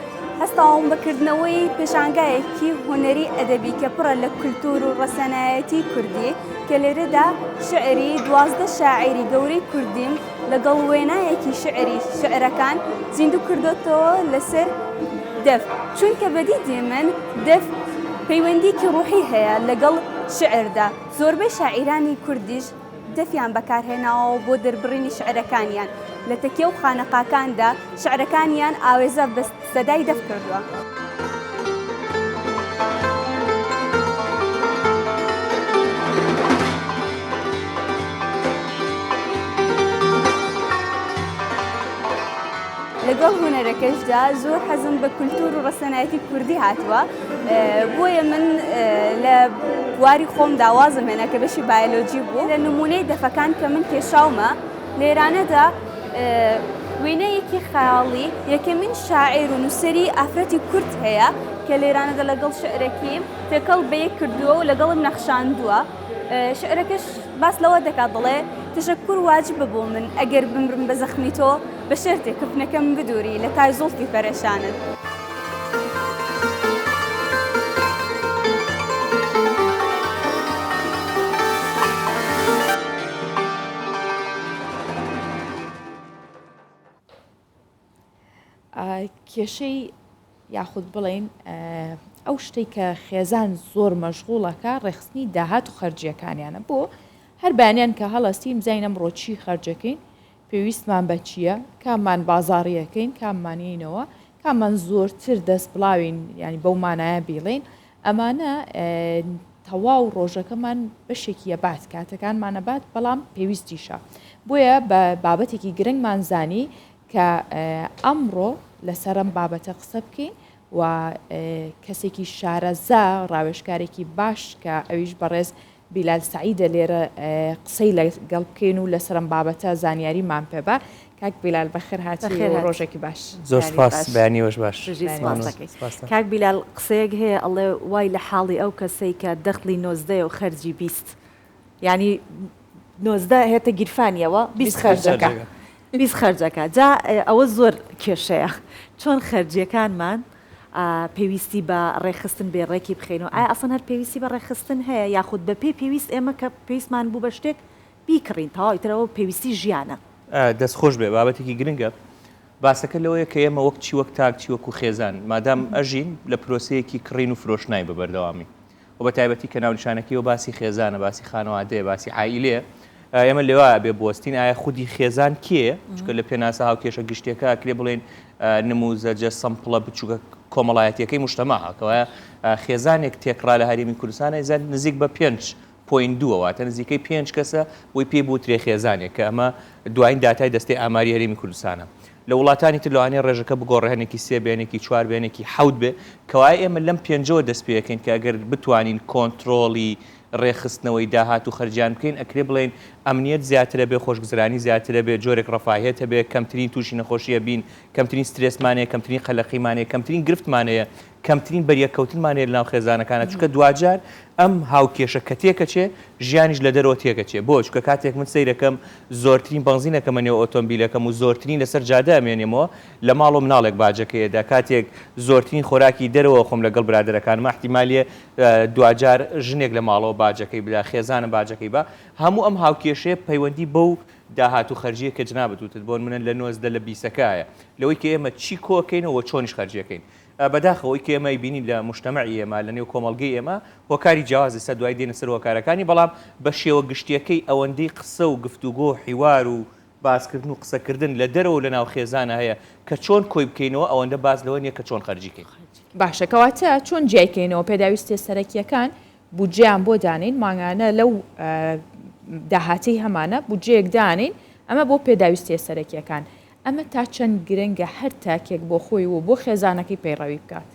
هەستاوم بە کردنەوەی پێشانگایەکی هونەری ئەدەبی کە پڕە لە کولتوور و ڕەسەنایەتی کوردی کە لێرەدا شیعری 12 شاعیری گەورەی کوردیم لەگەڵ وێنایەکی شیعری شیعرەکان زیندوو کردۆتەوە لەسەر دەف چونکە بە دیدی من دەف پەیوەندیکی ڕوحی هەیە لەگەڵ شیعردا زۆربەی شاعیرانی کوردیش دەفیان بەکارهێناوە بۆ دەربڕینی شعرەکانیان، لە تەکیە و خانەقاکاندا شعرەکانیان ئاوێزە بە سەدای دەف کردووە. لەگەڵ هونەرەکەشدا زۆر حەزم بە کولتوور و ڕەسەنایەتی کوردی هاتووە بۆیە من لە بواری خۆمدا وازم هێنا کە بەشی بایۆلۆجی بوو لە نمونەی دەفەکان کە من کێشاومە لێرانەدا وێنەیەکی خەیاڵی یەکەمین شاعیر و نووسەری ئافرەتی کورد هەیە کە لێرانەدا لەگەڵ شعرەکی تێکەڵ بەیەک کردووە و لەگەڵم نەخشاندووە شعرەکەش باس لەوە دەکات دەڵێ تەشەکور واجبە بۆ من ئەگەر بمرم بە زەخمی تۆ بە شەرتێ کفنەکەم بدووری لە تای زوڵفی پەرێشانت. کێشەی یاخود بڵێین ئەو شتەی کە خێزان زۆر مەشغوڵەکە ڕێخستنی داهات و خەرجیەکانیانە بۆ هەر بەیانیان کە هەڵەستین بزانین ئەمڕۆ چی خەرجەکەین پێویستمان بە چییە کاممان بازاڕیەکەین کاممانینەوە کاممان زۆرتر دەست بڵاوین ینی بەو مانایە بیڵێین ئەمانە تەواو ڕۆژەکەمان بەشێکی ئەبات کاتەکانمان ئەبات بەڵام پێویستیشە بۆیە بە بابەتێکی گرنگمان زانی کە ئەمڕۆ لەسەر ئەم بابەتە قسە بکەین و کەسێکی شارەزا ڕاوێژکارێکی باش کە ئەویش بەڕێز بیلال سەعیدە لێرە قسەی لەگەڵ بکەین و لەسەر ئەم بابەتە زانیاریمان پێ بە. کاک بیلال بەخێر هاتی و ڕۆژێکی باش. زۆر سپاس بەیانی وەش باش. کاک بیلال قسەیەک هەیە ئەڵێ وای لە حاڵی ئەو کەسەی کە دەخڵی نۆزدەیە و خەرجی 20 یانی 19 هێتە گیرفانیەوە 20 خەرجەکە 20 خەرجەکە جا ئەوە زۆر کێشەیە چۆن خەرجیەکانمان پێویستی بە ڕێکخستن بێ ڕێکی بخەینەوە ئایا ئەسڵەن هەر پێویستی بە ڕێکخستن هەیە یاخود بە پێی پێویست ئێمە کە پێویستمان بوو بە شتێک بیکڕین تەواو ئیتر ئەوە پێویستی ژیانە. دەست خۆش بێ بابەتێکی گرنگە. باسەکە لەوەیە کە ئێمە وەک چی وەک تاک چی وەکو خێزان مادام ئەژین لە پرۆسەیەکی کڕین و فرۆشتناین بە بەردەوامی و بە تایبەتی کە ناونیشانەکەیەوە باسی خێزانە باسی خانەوادەیە باسی عائیلەیە ئێمە لێوا ئەبێ بوەستین ئایا خودی خێزان کێیە چونکە لە پێناسە هاوکێشە گشتیەکە ئەکرێ بڵێین نموزەجە سەمپڵە بچووکە کۆمەڵایەتیەکەی مجتەمەعە کەوایە خێزانێک تێکڕا لە هەرێمی کوردستانە زیاد نزیک بە پێنج point دووە واتە نزیکەی پێنج کەسە بۆی پێی بوترێ خێزانێک کە ئەمە دوایین داتای دەستەی ئاماری هەرێمی کوردستانە. لە وڵاتانی تر لەوانەیە ڕێژەکە بگۆڕێ هەنێکی سێ بێ هەنێکی چوار بێ هەنێکی حەوت بێ کەوایە ئێمە لەم پێنجەوە دەست پێ ئەکەین کە ئەگەر بتوانین کۆنترۆڵی ڕێکخستنەوەی داهات و خەرجیان بکەین ئەکرێ بڵێین ئەمنیەت زیاترە بێ خۆشگوزرانی زیاترە بێ جۆرێک ڕەفاهیەت هەبێ کەمترین تووشی نەخۆشی ئەبین کەمترین سترێسمان هەیە کەمترین قەلەقیمان هەیە کەمترین گرفتمان هەیە کەمترین بەریەککەوتنمان هەیە لەناو خێزانەکانا چونکە دواجار ئەم هاوکێشە کە تێکەچێ ژیانیش لە دەرەوە تێکەچێ بۆ؟ چونکە کاتێک من سەیرەکەم زۆرترین بەنزین ئەکەمە نێو ئۆتۆمبیلەکەم و زۆرترین لەسەر جادە ئەمێنێمەوە لە ماڵەوە مناڵێک باجەکەی ئەدا کاتێک زۆرترین خۆراکی دەرەوە ئەخۆم لەگەڵ برادەرەکانم ئیحتیمالیە دواجار ژنێک لە ماڵەوە باجەکەی بدا خێزانم باجەکەی با هەموو ئەم هاوکێشەیە پەیوەندی بەو داهات و خەرجیە کە جنابت وتت بۆنمونە لە 19 لە بیسەکایە لەوەی کە ئێمە چی کۆکەینەوە و چۆنیش خەرجیەکەین بەداخەوە ئەوەی کە ئێمە ئەیبینین لە موجتەمەعی ئێمە، لە نێو کۆمەڵگەی ئێمە، هۆکاری جیاواز ئێستا دوایی دێنە سەر هۆکارەکانی، بەڵام بە شێوە گشتییەکەی ئەوەندەی قسە و گفتوگۆ و حیوار و باسکردن و قسەکردن لە دەرەوە و لە ناو خێزانا هەیە کە چۆن کۆی بکەینەوە، ئەوەندە باس لەوە نییە کە چۆن خەرجی کەین. باشە کەواتە چۆن جیای کەینەوە پێداویستیە سەرەکیەکان بودجەیان بۆ دانێین مانگانە لەو داهاتەی هەمانە بودجەیەک دانێین ئەمە بۆ پێداویستیە سەرەکیەکان ئەمە تا چەند گرنگە هەر تاکێک بۆ خۆی و بۆ خێزانەکەی پەیڕەوی بکات؟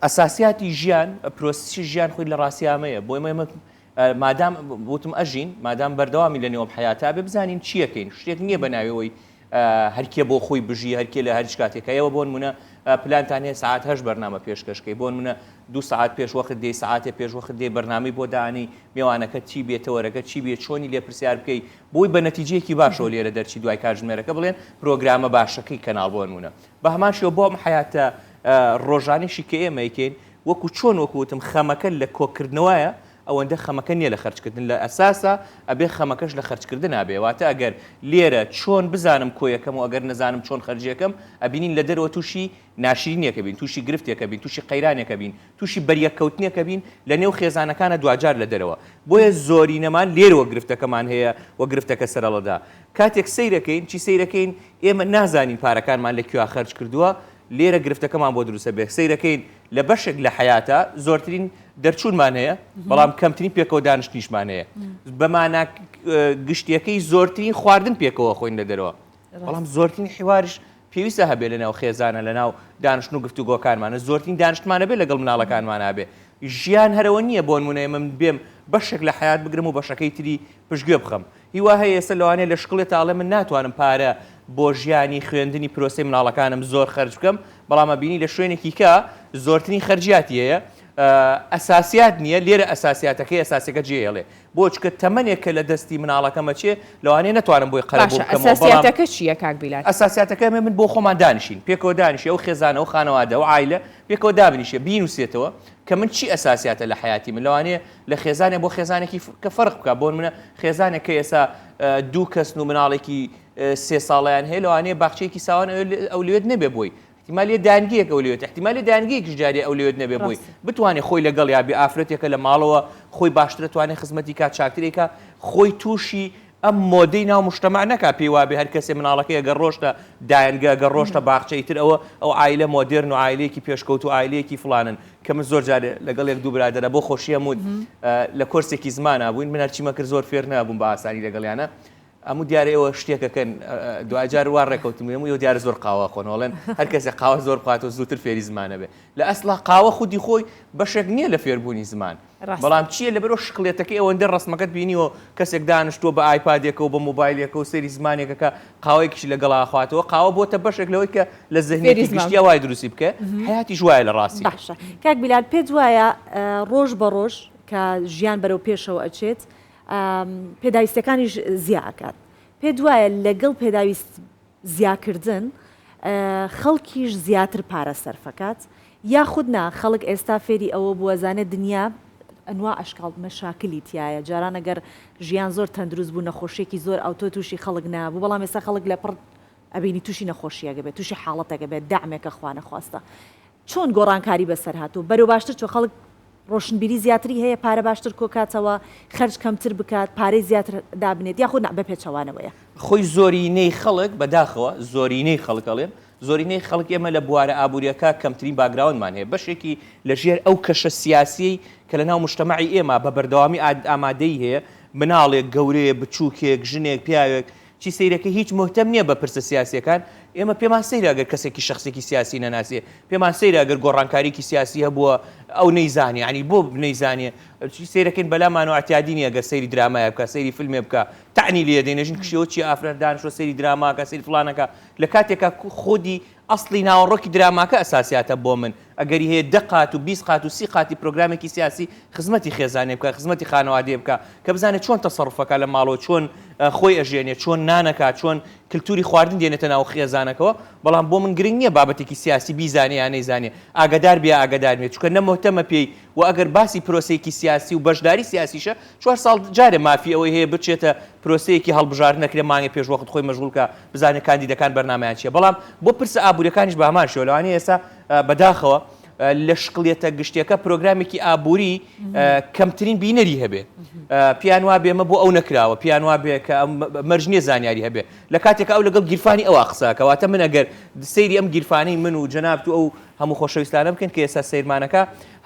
ئەساسیاتی ژیان، پرۆسسی ژیان خۆی لە ڕاستیا ئەمەیە. بۆ ئێمە ئێمە مادام وتم ئەژین، مادام بەردەوامی لە نێو ئەم حەیاتە ئەبێ بزانین چی ئەکەین. شتێک نییە بە ناوی ئەوەی هەرکێ بۆ خۆی بژی، هەرکێ لە هەرچ کاتێکا. ئێوە بۆ نموونە پلانتان هەیە سەعات هەشت بەرنامە پێشکەش کەی. بۆ نموونە دوو سەعات پێش وەخت دێی، سەعاتێ پێش وەخت دێی بەرنامەی بۆ دانێی، مێوانەکەت چی بێ، تەوەرەکەت چی بێ، چۆنی لێ پرسیار بکەی، بۆی بە نەتیجەیەکی باشەوە لێرە دەرچی دوای کاتژمێرەکە بڵێن پرۆگرامە باشەکەی کەناڵ بۆ نمونە بە هەمان شێوە بۆ ئەم حەیاتە ڕۆژانەیشی کە ئێمە ئەیکەین وەکو چۆن وەکو وتم خەمەکە لە کۆکردنەوەیە ئەوەندە خەمەکە نییە لە خەرجکردن لە ئەساسا ئەبێ خەمەکەش لە خەرجکردنا بێ واتە ئەگەر لێرە چۆن بزانم کۆیەکەم و ئەگەر نەزانم چۆن خەرجیەکەم ئەبینین لە دەرەوە تووشی ناشرینیەکە بین تووشی گرفتێکە بین تووشی قەیرانێکە بین تووشی بەریەککەوتنێکە بین لە نێو خێزانەکانە دواجار لە دەرەوە بۆیە زۆرینەمان لێرەوە گرفتەکەمان هەیە و گرفتەکە سەرەڵەدا کاتێک سەیرەکەین چی سەیرەکەین ئێمە نازانین پارەکانمان لە کوێ خەرج کردووە لێرە گرفتەکەمان بۆ دروستە بێ سەیرەکەین لە بەشێک لە حەیاتە زۆرترین دەرچوونمان هەیە بەڵام کەمترین پێکەوە دانیشتنیشمان هەیە بە مانا گشتیەکەی زۆرترین خواردن پێکەوە خۆین لە دەرەوە بەڵام زۆرترین حیواریش پێویستە هەبێ لەناو خێزانە لەناو دانیشتن و گفتوگۆکانمانە زۆرترین دانیشتمان هەبێ لەگەڵ مناڵەکانمان هەبێ ژیان هەرەوە نییە بۆ نمونە من بێم بەشێک لە حیات بگرم و بەشەکەی تری پشتگوێ بخەم هیوا هەیە ئێستا لەوانەیە لە شکڵێ تاڵێ من ناتوانم پارە بۆ ژیانی خوێندنی پرۆسەی مناڵەکانم زۆر خەرج بکەم بەڵام ئەبینی لە شوێنێکی کە زۆرترین خەرجیاتی هەیە ئەساسیات نییە لێرە ئەساسیاتەکەی ئەساسەکە جێهێڵێ بۆ چونکە تەمەنێک کە لە دەستی مناڵەکەم ئەچێ لەوانەیە نەتوانم بۆی قەرەبوو باشە بکەمەوە بەڵام ئەساسیاتەکە چییە کاک بیلال؟ ئەساسیاتەکە ئەمە من بۆ خۆمان دانیشین پێکەوە دانیشی ئەو خێزانە ئەو خانەوادە ئەو عایلە پێکەوە دابنیشێ بینوسێتەوە کە من چی ئەساسیاتە لە حەیاتی من لەوانەیە لە خێزانێک بۆ خێزانێکی کە فەرق بکا بۆ نمونە خێزانێک کە ئێستا دوو کەسن و مناڵێکی سێ ساڵیان هەیە لەوانەیە باخچەیەکی ساوان ئەولەویەت نەبێ بۆی احتیمالیە دایەنگەیەک ئەولەویەت احتیمالیە دایەنگەیەکیش جارێ ئەولەویەت نەبێ بۆی بتوانێ خۆی لەگەڵ یا بێ ئافرەتێکە لە ماڵەوە خۆی باشترە توانێ خزمەتی کا چاکترێکە خۆی تووشی ئەم مۆدەی ناو مجتمع نەکا پێی وابێ هەر کەسێ مناڵەکەی ئەگەر ڕۆشتە دایەنگە ئەگەر ڕۆشتە باخچە ئیتر ئەوە ئەو عایلە مۆدێرن و عایلەیەکی پێشکەوتوو عایلەیەکی فڵانن کە من زۆر جارێ لەگەڵ یەک دوو برادەرە بۆ خۆشی هەموو لە کۆرسێکی زمانا بووین من هەرچیمە کرد زۆر فێر نابووم بە ئاسانی لەگەڵیانە ئەموو دیارە ئێوە شتێکەکەن دواجار وا ڕێکەوتم ئەموو ئێوە دیارە زۆر قاوە خۆن ئەڵێن هەر کەسێک قاوە زۆر بخواتەوە زووتر فێری زمانە بێ لە ئەسڵا قاوە خودی خۆی بەشێک نییە لە فێربوونی زمان بەڵام چییە لەبەرەوە شکڵێتەکەی ئەوەندە ڕسمەکەت بینیوە کەسێک دانیشتووە بە ئایپادێکەوە بە مۆبایلێکەوە سەیری زمانێکەکە قاوەیەکیشی لەگەڵا خواتەوە قاوە بۆتە بەشێک لەوەی کە لە زهنیەتی گشتیا وای دروستی بکە حیاتیش وایە لە ڕاستی باشە کاک بیلال پێت وایە ڕۆژ بە ڕۆژ کە ژیان بەرەو پێشەوە ئەچێت پێداویستەکانیش زیا ئەکات پێت وایە لەگەڵ پێداویست زیاکردن خەڵکیش زیاتر پارە سەرفەکات یاخود نا خەڵک ئێستا فێری ئەوە بووە زانێت دنیا ئەنوا ئەشکاڵ مەشاکلی تایە جاران ئەگەر ژیان زۆر تەندروست بوو نەخۆشیێکی زۆر ئەوتۆ تووشی خەڵک نابوو بەڵام ئێستا خەڵک لە پڕ ئەبینی تووشی نەخۆشیەکە بێت تووشی حاڵەتەکە بێت دامێکە خوانەخواستە چۆن گۆڕانکاری بەسەر هاتووە بەرەو باشتر چۆ خەڵک ڕۆشنبیری زیاتری هەیە پارە باشتر کۆکاتەوە خەرج کەمتر بکات پارەی زیاتر دابنێت یاخود نا بە پێچەوانەوەیە؟ خۆی زۆرینەی خەڵک بەداخەوە زۆرینەی خەڵک ئەڵێم زۆرینەی خەڵک ئێمە لە بوارە ئابووریەکە کەمترین background مان هەیە بەشێکی لە ژێر ئەو کەشە سیاسیەی کە لە ناو مجتەمەعی ئێمە بە بەردەوامی ئامادەی هەیە مناڵێک گەورەیە بچووکێک ژنێک پیاوێک چی سەیرەکە هیچ مهتەم نییە بە پرسە سیاسیەکان. ئێمە پێمان سەیرە گەر کەسێکی شەخسێکی سیاسی نەناسێ، پێمان سەیرە گەر گۆڕانکاریکی سیاسی هەبووە ئەو نەیزانێ، یانی بۆ نەیزانێ؟ سەیرەکەین بەلامانەوە ئیعتیادی نییە گەر سەیری درامایە بکا، سەیری فیلمێ بکا، تەعنی لێ دێن ئێژن کشێوە چییە ئافرەت دانیشتووە سەیری دراما ئەکا، سەیری فڵان ئەکا، لە کاتێکا خودی ئەسڵی ناوەڕۆکی دراماکە ئەساسیاتە بۆ من، ئەگەری هەیە دە قات و 20 قات و 30 قاتی پرۆگرامێکی سیاسی خزمەتی خێزانێ بکا، خزمەتی خانەوادەیە بکا، کە بزانێ چۆن تەسەڕوفەکا لە ماڵەوە، چۆن خۆی ئەژێنێ، چۆن نانەکا، چۆن کلتوری خواردن دێنێتە ناو خێزانەکەوە، بەڵام بۆ من گرنگ نییە بابەتێکی سیاسی بیزانێ یا نەیزانێ، ئاگادار بێ یا ئاگادار نەبێ، چونکە نە موهتەمە پێی و ئەگەر باسی پرۆسەیەکی سیاسی و بەشداری سیاسیشە چوار ساڵ جارێ مافی ئەوەی هەیە بچێتە پرۆسەیەکی هەڵبژاردن ئەکرێ مانگێ پێش وەخت خۆی مەشغوڵ کا بزانێ کاندیدەکان بەرنامەیان چیە بەڵام بۆ پرسە ئابوریەکانیش بە هەمان شێوە لەوانەیە ئێستا بەداخەوە لە شکڵیەتە گشتیەکە پرۆگرامێکی ئابوری کەمترین بینەری هەبێ پیان وابێ ئەمە بۆ ئەو نەکراوە پیان وابێ کە مەرج نییە زانیاری هەبێ لە کاتێک ئەو لەگەڵ گیرفانی ئەوە قسەکە واتە من ئەگەر سەیری ئەم گیرفانەی من و جەنابت و ئەو هەموو خۆشەویستانە بکەن کە ئێستا سەیرمانەکە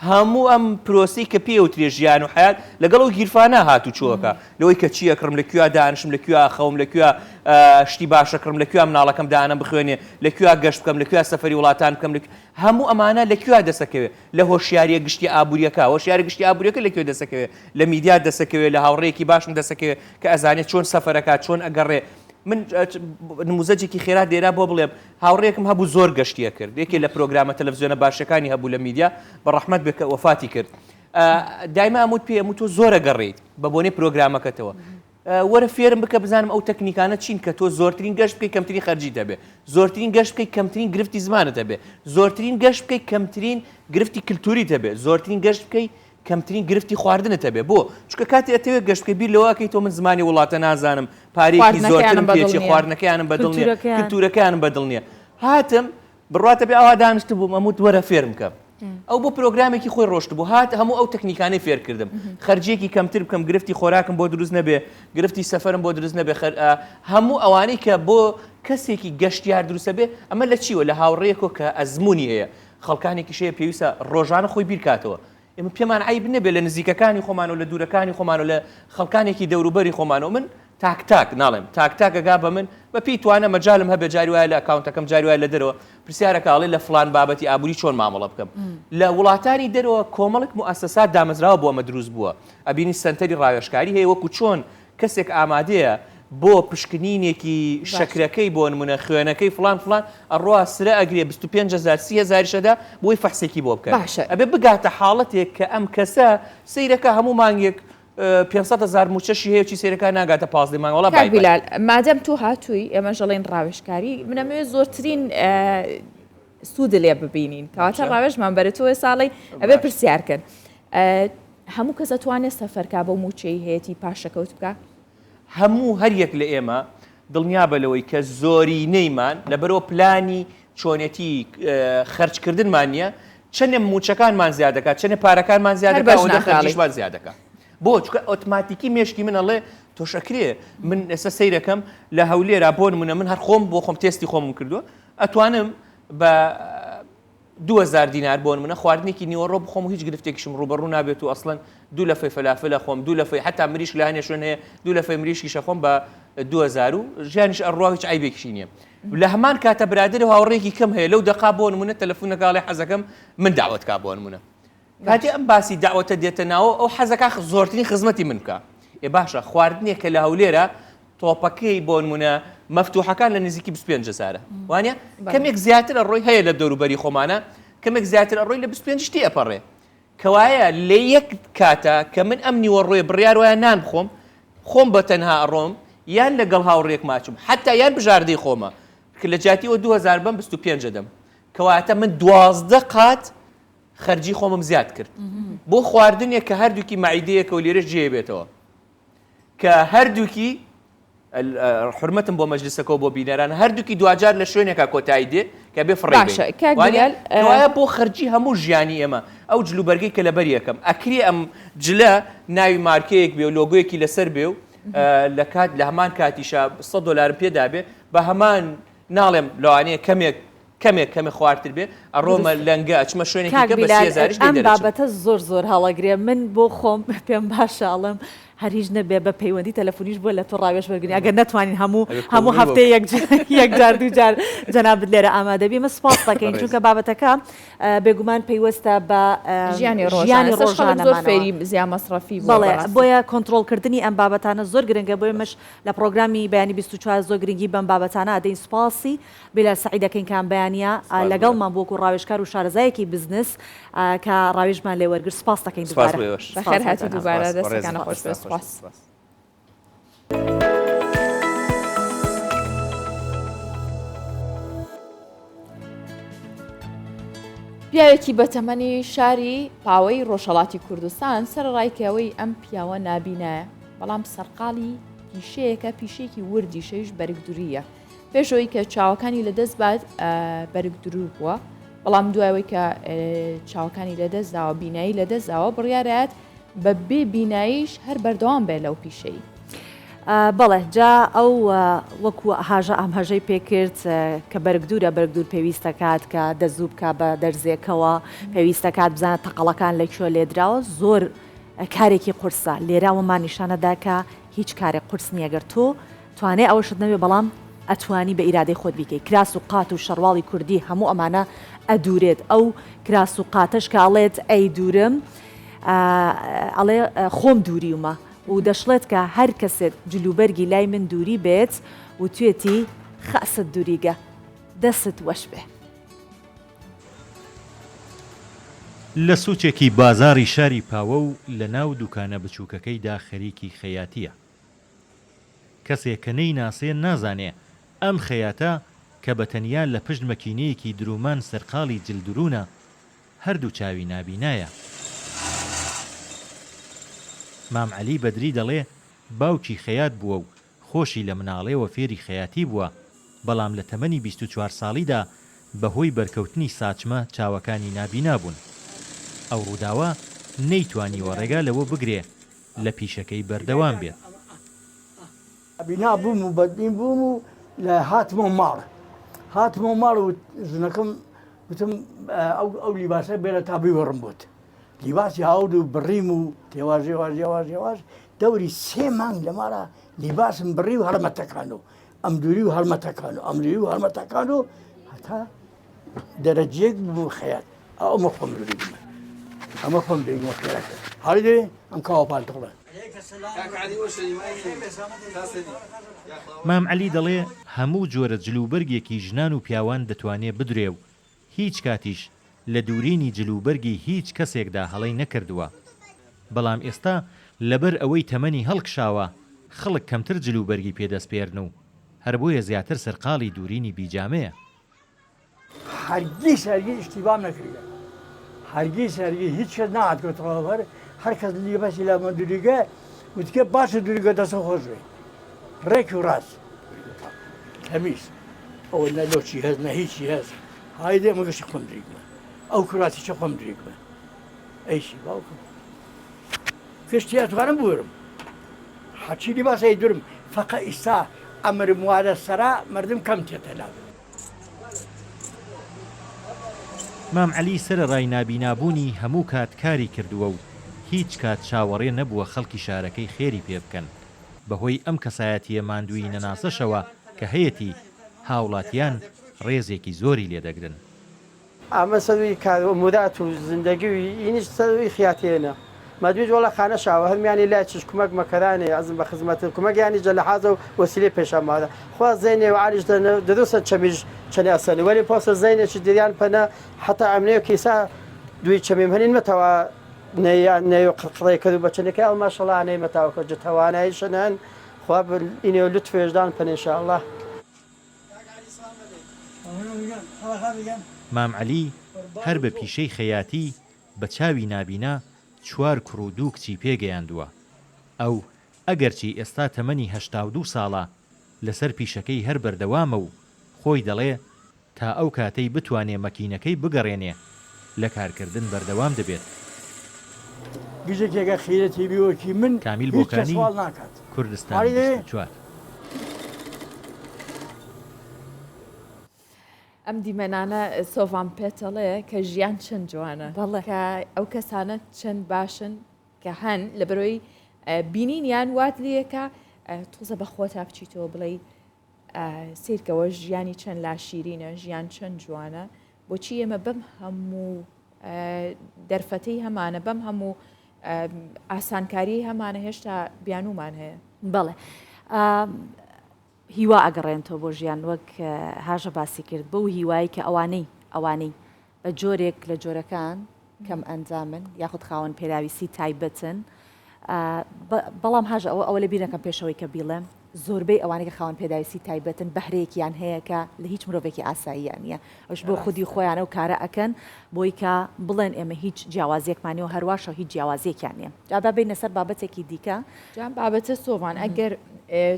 هەموو ئەم پرۆسەی کە پێی ئەوترێ ژیان و حەیات لەگەڵ ئەو گیرفانە هاتوچۆکە لەوەی کە چی ئەکڕم لە کوێ دانیشم لە کوێ ئەخەوم لە کوێ شتی باش ئەکڕم لە کوێ مناڵەکەم دانەم بخوێنێ لە کوێ گەشت بکەم لە کوێ سەفەری وڵاتان بکەم لە هەموو ئەمانە لە کوێ دەسەکەوێ لە هۆشیاریە گشتی ئابووریەکە هۆشیاری گشتی ئابووریەکە لە کوێ دەسەکەوێ لە میدیا دەسەکەوێ لە هاوڕێیەکی باشم دەسەکەوێ کە ئەزانێت چۆن سەفەرەکە چۆن ئەگەڕێ من نموزەجێکی خێرا دێرا بۆ بڵێم هاوڕێیەکم هەبوو زۆر گەشتی ئەکرد یەکێ لە پرۆگرامە تەلەفزیۆنە باشەکانی هەبوو لە میدیا بە ڕەحمەت بێ کە وەفاتی کرد دایمە ئەموت پێ ئەموت تۆ زۆرە گەڕێیت بە بۆنەی پرۆگرامەکەتەوە وەرە فێرم بکە بزانم ئەو تەکنیکانە چین کە تۆ زۆرترین گەشت بکەی کەمترین خەرجی دەبێ زۆرترین گەشت بکەی کەمترین گرفتی زمانت هەبێ زۆرترین گەشت بکەی کەمترین گرفتی کللتوریت هەبێ زۆرترین گەشت بکەی کەمترین گرفتی خواردنت هەبێ بۆ؟ چونکە کاتێ ئەتەوێ گەشت بکەی بیر لەوە ئەکەیتەوە من زمانی وڵاتە نازانم پارەیەکی زۆرترم خواردنەکەیانم بەدڵ پێ چیە نییە. خواردنەکەیانم بەدڵ نییە کلتورەکەیان. کلتورەکەیانم بەدڵ نییە هاتم بڕواتە بێ ئاوا دانیشتبووم ئەموت وەرە فێرم کە ئەو بۆ پرۆگرامێکی خۆی ڕۆشتبوو هات هەموو ئەو تەکنیکانەی فێر کردم خەرجیەکی کەمتر بکەم گرفتی خۆراکم بۆ دروست نەبێ گرفتی سەفەرم بۆ دروست نەبێ خەر ئا، هەموو ئەوانەی کە بۆ کەسێکی گەشتیار دروستە بێ ئەمە لە چیوە لە هاوڕێیەکەوە کە ئەزموونی هەیە خەڵکانێکیش هەیە پێویستە ڕۆژانە خۆی بیرکاتەوە ئێمە پێمان عەیب نەبێ لە نزیکەکانی خۆمان و لە دوورەکانی خۆمان و لە خەڵکانێکی دەوروبەری خۆمان و من تاک تاک ناڵێم تاک تاک ئەگا بە من بە پێی توانە مەجالم هەبێ جاری وایە لە ئەکاونتەکەم جاری وایە لە دەرەوە پرسیارەکە ئەڵێ لە فڵان بابەتی ئابووری چۆن مامەڵە بکەم لە وڵاتانی دەرەوە کۆمەڵێک موئەسەسات دامەزراوە بۆ ئەمە دروست بووە ئەبینی سەنتەری ڕاوێژکاری هەیە وەکو چۆن کەسێک ئامادەیە بۆ پشکنینێکی شەکرەکەی بۆ نمونە خوێنەکەی فڵان فڵان ئەڕوا سرە ئەگرێ 25 هەزار 30 هەزاریش ئەدا بۆی فەحسێکی بۆ بکەن باشە. ئەبێ بگاتە حاڵەتێک کە ئەم کەسە سەیرەکە هەموو مانگێک 500 هەزار موچەشی هەیە چی سەیرەکە ناگاتە 15 مانگ وەڵا کاک بای بای. بیلال مادەم تۆ هاتووی ئێمەش ئەڵێین ڕاوێژکاری من ئەمەوێ زۆرترین سوود لێ ببینین کەواتە باشە. ڕاوێژمان بەرە تۆ ئێساڵی ئەبێ باشە. پرسیار کەن هەموو کەس ئەتوانێ سەفەر کا بەو مووچەی هەیەتی پاشەکەوت بکا؟ هەموو هەر یەک لە ئێمە دڵنیابە لەوەی کە زۆرینەیمان لەبەرئەوە پلانی چۆنێتی خەرج کردنمان نییە، چەنێ مووچەکانمان زیاد دەکات، چەنێ پارەکانمان زیاد هەر دەکات بەش ئەوەندە ناکا ئەڵێی. خەرجیشمان زیاد دەکات. بۆ؟ چونکە ئۆتماتیکی مێشکی من ئەڵێ تۆش ئەکرێ. من ئێستا سەیرەکەم لە هەولێرا بۆ نموونە من هەر خۆم بۆ خۆم تێستی خۆمم کردووە ئەتوانم بە 2000 دینار بۆ نمونە خواردنێکی نیوەڕۆ بخۆم و هیچ گرفتێکیشم ڕووبەڕوو نابێت و ئەسڵەن دوو لەفەی فەلافل ئەخۆم دوو لەفەی حەتا مریشک لە هەنێ شوێن هەیە دوو لەفەی مریشکیش ئەخۆم بە 2000 و ژیانیش ئەڕوا و هیچ عەیبێکیشی نییە لە هەمان کاتە برادەر و هاوڕێیەکی کەم هەیە لەو دەقا بۆ نمونە تەلەفونەکە ئەڵێ حەزەکەم من داوەت کا بۆ نمونە کاتێ ئەم باسی داوەتە دێتە ناوە ئەو حەزەکە زۆرترین خزمەتی من بکە ئێ باشە خواردنێک کە لە هەولێرە تۆپەکەی بۆ نمونە مەفتوحەکان لە نزیکی 25 هەزارە وانە کەمێک زیاتر ئەڕۆی هەیە لە دەوروبەری خۆمانە کەمێک زیاتر ئەڕۆی لە 25 شتی ئەپەڕێ کەوایە لە یەک کاتە کە من ئەم نیوەڕۆیە بڕیار وایە نان بخۆم خۆم بە تەنها ئەڕۆم یان لەگەڵ هاوڕێک ماچم حتا یان بژاردەی خۆمە کە لە جیاتیەوە 2000 بەم 25 دەم کەواتە من دوازدە قات خەرجی خۆمم زیاد کرد بۆ خواردنێک کە هەردووکی مەعیدەیەکە و لێرەش جێ بێتەوە کە هەردووکی حرمەتم بۆ مەجلیسەکە و بۆ بینەران هەردووکی دواجار لە شوێنێکا کۆتایی دێ کە بێ فڕێ باشە کاک بیلال وایە بۆ خەرجی هەموو ژیانی ئێمە ئەو جلوبەرگەی کە لەبەر یەکەم ئەکرێ ئەم جلە ناوی مارکەیەک بێ و لۆگۆیەکی لەسەر بێ و لە کات لە هەمان کاتیشا 100 دلارم پێدا بێ بە هەمان ناڵێم لەوانەیە کەمێک کەمێک کەمێ خوارتر بێ ئەڕۆمە لەنگە ئەچمە شوێنێکی کاک کە بە بیلال 30 هەزاریش لێ ئەم دەرەچم. بابەتە زۆر زۆر هەڵەگرێ من بۆ خۆم پێم باشە ئەڵێم. هەر هیچ نەبێ بە پەیوەندی تەلەفونیش بۆ لە تۆ ڕاوێژ وەرگرین ئەگەر نەتوانین هەموو هەموو هەفتەیە یەک جار دوو جار جەنابت لێرە ئامادە بی. ئێمە سوپاست دەکەین چونکە بابەتەکە بێگومان پەیوەستە بە ژیانی ڕۆژانە زۆر فێری زیا مەسرەفی بەڵێ بۆیە کۆنترۆڵکردنی ئەم بابەتانە زۆر گرنگە بۆیە مش لە پرۆگرامی بەیانی 24 زۆر گرنگی بەم بابەتانە ئەدەین سوپاسی بیلال سەعید دەکەین کە ئەم بەیانیە لەگەڵمان بوو وەکو ڕاوێژکار و شارەزایەکی بزنس کە ڕاوێژمان لێ وەرگرت سوپاس دەکەین دووبارە. بەخێر هاتی دووبارە دەستەکانت خۆش بێت سوپاس. پیاوێکی بەتەمەنی شاری پاوەی ڕۆژهەڵاتی کوردستان سەرەڕای کەوەی ئەم پیاوە نابینایە بەڵام سەرقاڵی پیشەیەکە پیشەیەکی وردیشەیش بەرگدوریە پێش ئەوەی کە چاوەکانی لەدەست بات بەرگ دروو بووە بەڵام دوای ئەوەی کە چاوەکانی لەدەست داوە بینایی لەدەست داوە بڕیارات بە بێ بیناییش هەر بەردەوام بێ لەو پیشەی. بەڵێ جا ئەو وەکو هاژە ئاماژەی پێکرد کە بەرگدوورە بەرگدوور پێویستەکات کە دەزوو بکە بە دەرزێکەوە پێویستەکات بزانە تەقەڵەکان لە کوێ لێدراوە زۆر کارێکی قورسە لێراوەمان نیشانەدا کە هیچ کارێک قورس نییە گەر تۆ توانای ئەوەشت نەبێ بەڵام ئەتوانی بە ئیرادەی خۆت بیکەی کراس و قات و شەڕواڵی کوردی هەموو ئەمانە ئەدورێت ئەو کراس و قاتەش کە ئەڵێت ئەیدورم ئەڵێ خۆم دوریومە و دەشڵێت کە هەر کەسێت جلوبەرگی لای من دوری بێت وتوێتی خاست دوریگە دەست وەش بێ. لە سوچێکی بازاڕی شاری پاوە و لە ناو دوکانە بچوکەکەیدا خەریکی خەیاتییە. کەسێ کە نەیناسێ نازانێ ئەم خەیاتە کە بە تەنیا لە پشت مەکینەیەکی دروومان سەرقاڵی جل دروونە، هەردوو چاوی نابینایە. مام عەلی بەدری دەڵێ باوکی خەیات بووە و خۆشی لە مناڵێوە فێری خەیاتی بووە، بەڵام لە تەمەنی 24 ساڵیدا بە هۆی بەرکەوتنی ساچمە چاوەکانی نابینا بوون. ئەو ڕووداوە نەیتوانیوە ڕێگا لەوە بگرێ لە پیشەکەی بەردەوام بێت. بینا بووم و بەدبین بووم و لە هاتمەوە ماڵ هاتمەوە ماڵ و ژنەکەم وتم ئەو ئەو لیباسە بێرە تا بیوەڕم بۆت لیباسی هاورد و بڕیم و هێواش هێواش هێواش هێواش دەوری سێ مانگ لە ماڵا لیباسم بڕی و هەڵمەتەکان و ئەم دووری و هەڵمەتەکان و ئەم دووری و هەڵمەتەکان و هەتا دەرەجەیەک بوو خەیات ئەمە خۆم دووری بوومە ئەمە خۆم دووری خێرا کرد هەڵی دێ ئەم کاوە پانتۆڵە. مام عەلی دەڵێ هەموو جۆرە جلوبەرگێکی ژنان و پیاوان دەتوانێ بدورێ و هیچ کاتیش لە دورینی جلوبەرگی هیچ کەسێکدا هەڵەی نەکردووە. بەڵام ئێستا لەبەر ئەوەی تەمەنی هەڵکشاوە خەڵک کەمتر جلوبەرگی پێ دەسپێرن و هەر بۆیە زیاتر سەرقاڵی دورینی بیجامەیە. هەرگیز هەرگیز ئیشتیبام نەکردگە هەرگیز هەرگیز هیچ کەس نەهاتگۆتەوە هەر هەر کەس لیباسی لا من دوریگە وتگە باشە دوریگە دەست خۆش بێ ڕێک و ڕاست تەمیز ئەوە نە لۆچی هەست نە هیچی هەست هایدێ ئەمە گەشتی خۆم دریگمە ئەو کراسی چە خۆم دریگمە ئەیشی باوکم گشتی ئەتوانم بورم هەرچی لیباسە ئەیدورم فەقە ئیستا ئەمرم وارە سەرا مردم کەم تێتە لام. مام عەلی سەرەڕای نابینابوونی هەموو کات کاری کردووە و هیچ کات چاوەڕێ نەبووە خەڵکی شارەکەی خێری پێ بکەن، بەهۆی ئەم کەسایەتییە ماندوویی نەناسەشەوە کە هەیەتی، هاوڵاتیان ڕێزێکی زۆری لێ دەگرن. ئەمە سەروی کار و ئمورات و زندگی و ئینیش سەروی خیاتێنە مەدویج وەڵا خانە شاوە هەرمیانی لای چش کومەک مەکەرانێ ئەزم بە خزمەتر کومەک یانی جە لەحازە و وەسیلەی پێشامارە خوا زەینێ و عالیش دەنە دروسە چەمیش چەنێ ئەسەنی وەلی پۆسە زەینێ چ دریان پەنە حەتا ئەمنێ کیسا دوی چەمیم هەنین مەتەوا نەیان نەیۆ قڕقڕێ کەر و بەچەنەکە ئەو ماشەڵا نەی مەتاوکە جە تەوانایی شەنەن خوا ئینێ لوتف وێژدان پەنێ انشاءاللە. مام عەلی هەر بە پیشەی خەیاتی بە چاوی نابینا چوار کوڕ و دوو کچی پێگەیاندووە. ئەو ئەگەرچی ئێستا تەمەنی 82 ساڵە لەسەر پیشەکەی هەر بەردەوامە و خۆی دەڵێ تا ئەو کاتەی بتوانێ مەکینەکەی بگەڕێنێ لە کارکردن بەردەوام دەبێت. گژەکێکە خیرەتی بی وەکی من کامیل هیچ کەس بۆکانی، سواڵ ناکات. کوردستان هاڕی دەوێ؟ 24. ئەم دیمەنانە سۆڤان پێتەڵێ کە ژیان چەند جوانە بەڵێ. کە ئەو کەسانە چەند باشن کە هەن لەبەرەوەی. بینینیان وات لەکە تۆزە بە خۆتا بچیتەوە بڵێ سیرکەوە ژیانی چەند لاشیرینە ژیان چەند جوانە بۆچی ئێمە بەم هەموو دەرفەتەی هەمانە بەم هەموو ئاسانکاری هەمانە هێشتا بیانومان هەیە. بەڵێ هیوا ئەگەڕێنتەوە بۆ ژیان وەک هاژە باسی کرد بەو هیوایی کە ئەوانەی ئەوانەی بە جۆرێک لە جۆرەکان کەم ئەندامن یاخود خاوەن پێداویستی تایبەتن بەڵام هاژە ئەوە ئەوە لە بیر نەکەم پێشەوەی کە بیڵێم زۆربەی ئەوانەی کە خاوەن پێداویستی تایبەتن بەهرەیەکیان هەیە کە لە هیچ مرۆڤێکی ئاساییان نییە ئەوش بۆ خودی خۆیان ئەو کارە ئەکەن بۆی کە بڵێن ئێمە هیچ جیاوازیەکمان نیە و هەرواشە هیچ جیاوازیەکیان نییە جا با بینە سەر بابەتێکی دیکە جا بابەتە سۆڤان ئەگەر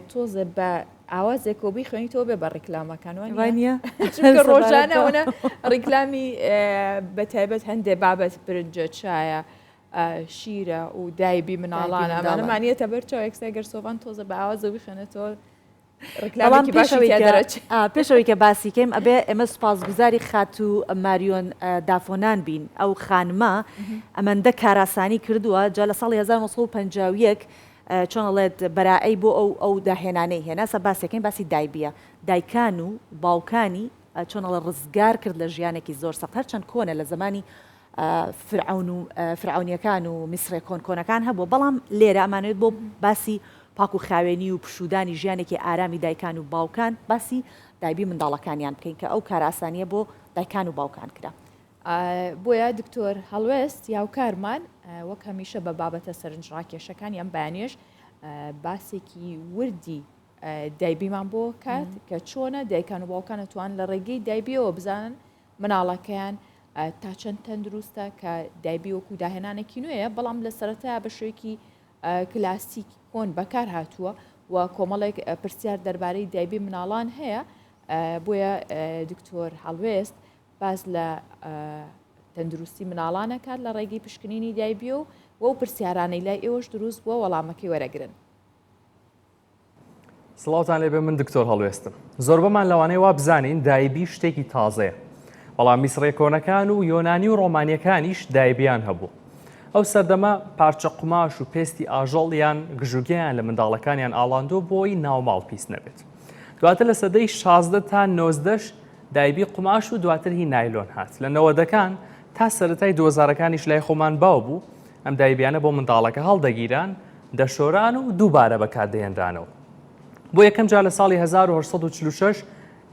تۆزێ بە ئاوازێکەوە بیخوێنیتەوە بێ بە ڕیکلامەکان وانە نییە چونکە ڕۆژانە ئەوەنە ڕیکلامی بە تایبەت هەندێ بابەت برنجە چایە شیرە و دایبی مناڵان ئەمانەمان یەتە بەر چاو یەکسەر گەر سۆڤان تۆزە بە ئاوازەوە بیخوێنێتەوە بەڵام پێشەوەی کە باسی کەیم ئەبێ ئێمە سوپاسگوزاری خاتوو ماریۆن دافۆنان بین ئەو خانمە ئەمەندە کاراسانی کردووە جا لە ساڵی 1951 چۆن ئەڵێت بەرائەی بۆ ئەو ئەو داهێنانەی هێنا سە باسێکەین باسی دایبیە دایکان و باوکانی چۆن ئەڵێ ڕزگار کرد لە ژیانێکی زۆر سەخت هەرچەند کۆنە لە زمانی فرعون و فرعونیەکان و میسرە کۆن کۆنەکان هەبووە بەڵام لێرە ئەمانەوێت بۆ باسی پاک و خاوێنی و پشوودانی ژیانێکی ئارامی دایکان و باوکان باسی دایبی منداڵەکانیان بکەین کە ئەو کارئاسانیە بۆ دایکان و باوکان کرا. بۆیە دکتۆر هەڵوێست یاوکارمان وەک هەمیشە بە بابەتە سەرنجڕاکێشەکانی ئەم بەیانیەش باسێکی وردی دایبیمان بۆ کات کە چۆنە دایکان و باوکان توان لە ڕێگەی دایبیەوە بزانن مناڵەکەیان تا چەند تەندروستە کە دایبی وەکو داهێنانێکی نوێیە بەڵام لە سەرەتای بە شێوەیەکی کلاسیک کۆن بەکار هاتووە و کۆمەڵێک پرسیار دەربارەی دایبی مناڵان هەیە بۆیە دکتۆر هەڵوێست باس لە تەندروستی مناڵانە کات لە ڕێگەی پشکنینی دایبی و و پرسیارانەی لای ئێوەش دروست بووە وەڵامەکەی وەرەگرن. سڵاوتان لێبێ من دکتۆر هەڵوێستم زۆربەمان لەوانەیە وا بزانین دایبی شتێکی تازەیە بەڵام میسڕیە کۆنەکان و یۆنانی و ڕۆمانیەکانیش دایبیان هەبوو ئەو سەردەمە پارچە قوماش و پێستی ئاژەڵ یان گژوگیان لە منداڵەکانیان ئاڵاندووە بۆی ناوماڵ پیس نەبێت دواتر لە سەدەی 16 تا 19 دایبی قوماش و دواتر هی نایلۆن هات لە نەوەدەکان تا سەرەتای دووەزارەکانیش لای خۆمان باو بوو ئەم دایبیانە بۆ منداڵەکە هەڵدەگیران دەشۆران و دووبارە بەکاردەهێنرانەوە. بۆ یەکەم جار لە ساڵی 1846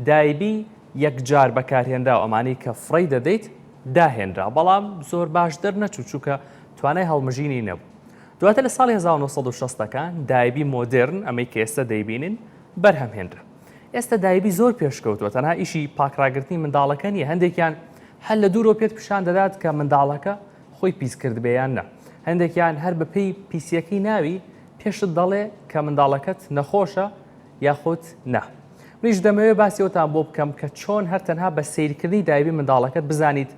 دایبی یەکجار بەکارهێنراو ئەمانەی کە فڕێی دەدەیت داهێنرا، بەڵام زۆر باش دەرنەچوو چونکە توانای هەڵمژینی نەبوو. دواتر لە ساڵی 1960 ەکان دایبی مۆدێرن ئەمەی کە ئێستا دەیبینین بەرهەم هێنرا. ئێستا دایبی زۆر پێشکەوتووە تەنها ئیشی پاکڕاگرتنی منداڵەکە نییە هەندێکیان هەر لە دوورەوە پێت پیشان دەدات کە منداڵەکە خۆی پیس کردبێ یان نا هەندێکیان هەر بەپێی پیسیەکەی ناوی پێشت دەڵێ کە منداڵەکەت نەخۆشە یاخود نا منیش دەمەوێ باسی ئەوتان بۆ بکەم کە چۆن هەر تەنها بە سەیرکردنی دایبی منداڵەکەت بزانیت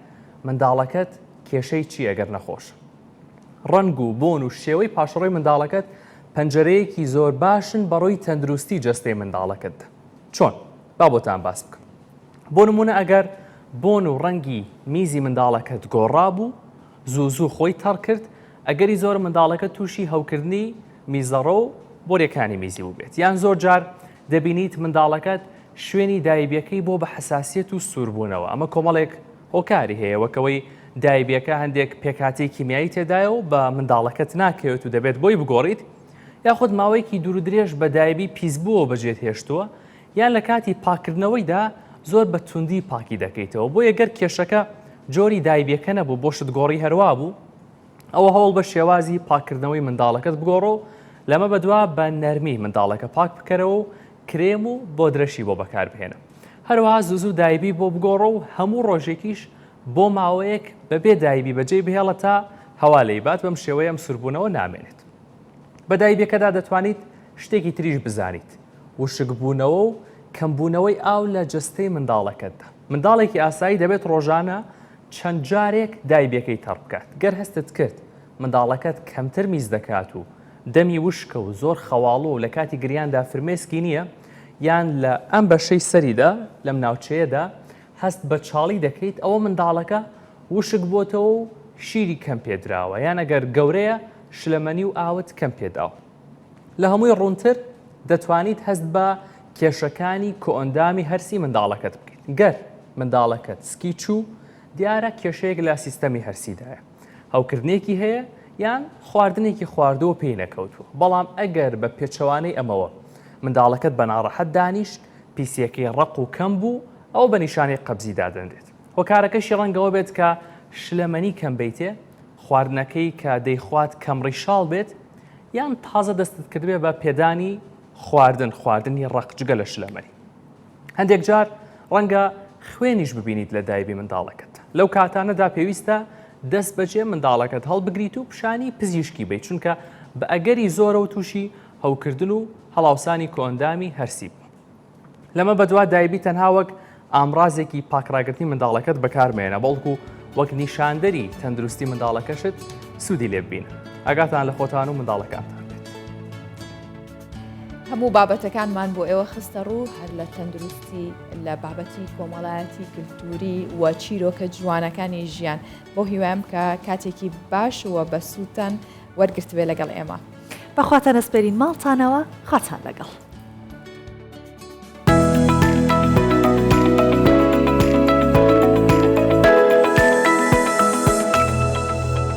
منداڵەکەت کێشەی چییە گەر نەخۆشە ڕەنگ و بۆن و شێوەی پاشەڕۆی منداڵەکەت پەنجەرەیەکی زۆر باشن بەڕووی تەندروستی جەستەی منداڵەکەتدا چۆن با بۆتان باس بکەم بۆ نموونە ئەگەر بۆن و ڕەنگی میزی منداڵەکەت گۆڕابوو، زوو زوو خۆی تەڕ کرد، ئەگەری زۆرە منداڵەکەت تووشی هەوکردنی میزەڕۆ و بۆریەکانی میزی بووبێت. یان زۆر جار دەبینیت منداڵەکەت شوێنی دایبیەکەی بۆ بە حەساسیەت و سووربوونەوە، ئەمە کۆمەڵێک هۆکاری هەیە وەک ئەوەی دایبیەکە هەندێک پێکهاتەی کیمیایی تێدایە و بە منداڵەکەت ناکەوێت و دەبێت بۆی بگۆڕیت، یاخود ماوەیەکی دوورودرێژ بە دایبی پیسبووەوە بەجێت هێشتووە، یان لە کاتی پاککردنەوەیدا زۆر بە توندی پاکی دەکەیتەوە بۆیە گەر کێشەکە جۆری دایبیەکە نەبوو بۆشت گۆڕی هەروا بوو ئەوە هەوڵ بە شێوازی پاککردنەوەی منداڵەکەت بگۆڕۆ و لەمە بەدوا بە نەرمی منداڵەکە پاک بکەرەوە و کرێم و بۆدرەشی بۆ بەکاربهێنە هەروەها زوو زوو دایبی بۆ بگۆڕۆ و هەموو ڕۆژێکیش بۆ ماوەیەک بەبێ دایبی بەجێی بهێڵە تا هەوا لێی بات بەم شێوەیە ئەم سووربوونەوە نامێنێت بە دایبیەکەدا دەتوانیت شتێکی تریش بزانیت وشکبوونەوە و کەمبوونەوەی ئاو لە جەستەی منداڵەکەتدا. منداڵێکی ئاسایی دەبێت ڕۆژانە چەند جارێک دایبیەکەی تەڕ بکات. گەر هەستت کرد منداڵەکەت کەمتر میز دەکات و دەمی وشکە و زۆر خەواڵووە و لە کاتی گریاندا فرمێسکی نییە یان لە ئەم بەشەی سەریدا لەم ناوچەیەدا هەست بە چاڵی دەکەیت ئەوە منداڵەکە وشک بۆتەوە و شیری کەم پێدراوە یان ئەگەر گەورەیە. شلەمەنی و ئاوت کەم پێداوە. لە هەمووی ڕوونتر دەتوانیت هەست بە کێشەکانی کۆئەندامی هەرسی منداڵەکەت بکەیت. گەر منداڵەکەت سکی چوو، دیارە کێشەیەک لە سیستەمی هەرسیدایە. هەوکردنێکی هەیە یان خواردنێکی خواردووە پێی نەکەوتووە. بەڵام ئەگەر بە پێچەوانەی ئەمەوە منداڵەکەت بە ناڕەحەت دانیشت، پیسییەکەی ڕەق و کەم بوو، ئەوە بە نیشانەی قەبزی دادەنرێت. هۆکارەکەشی ڕەنگە ئەوە بێت کە شلەمەنی کەم بەیتێ، خواردنەکەی کە دەیخوات کەم ڕیشاڵ بێت، یان تازە دەستت کردبێ بە پێدانی خواردن، خواردنی ڕەق جگە لە شلەمەنی. هەندێک جار ڕەنگە خوێنیش ببینیت لە دایبی منداڵەکەت. لەو کاتانەدا پێویستە دەست بەجێ منداڵەکەت هەڵبگریت و پیشانی پزیشکی بەیت، چونکە بە ئەگەری زۆرەوە تووشی هەوکردن و هەڵاوسانی کۆئەندامی هەرسی بووە. لەمە بەدوا دایبی تەنها وەک ئامرازێکی پاکڕاگرتنی منداڵەکەت بەکارمێنە بەڵکو وەک نیشاندەری تەندروستی منداڵەکەشت سوودی لێ ببینە. ئاگاتان لە خۆتان و منداڵەکانتان بێت. هەموو بابەتەکانمان بۆ ئێوە خستە ڕوو هەر لە تەندروستی لە بابەتی کۆمەڵایەتی کللتوری و چیرۆکە جوانەکانی ژیان بۆ هیوایم کە کاتێکی باش و بەسوودتان وەرگرتبێ لەگەڵ ئێمە. بەخواتان ئەسپێرین ماڵتانەوە خواتان لەگەڵ.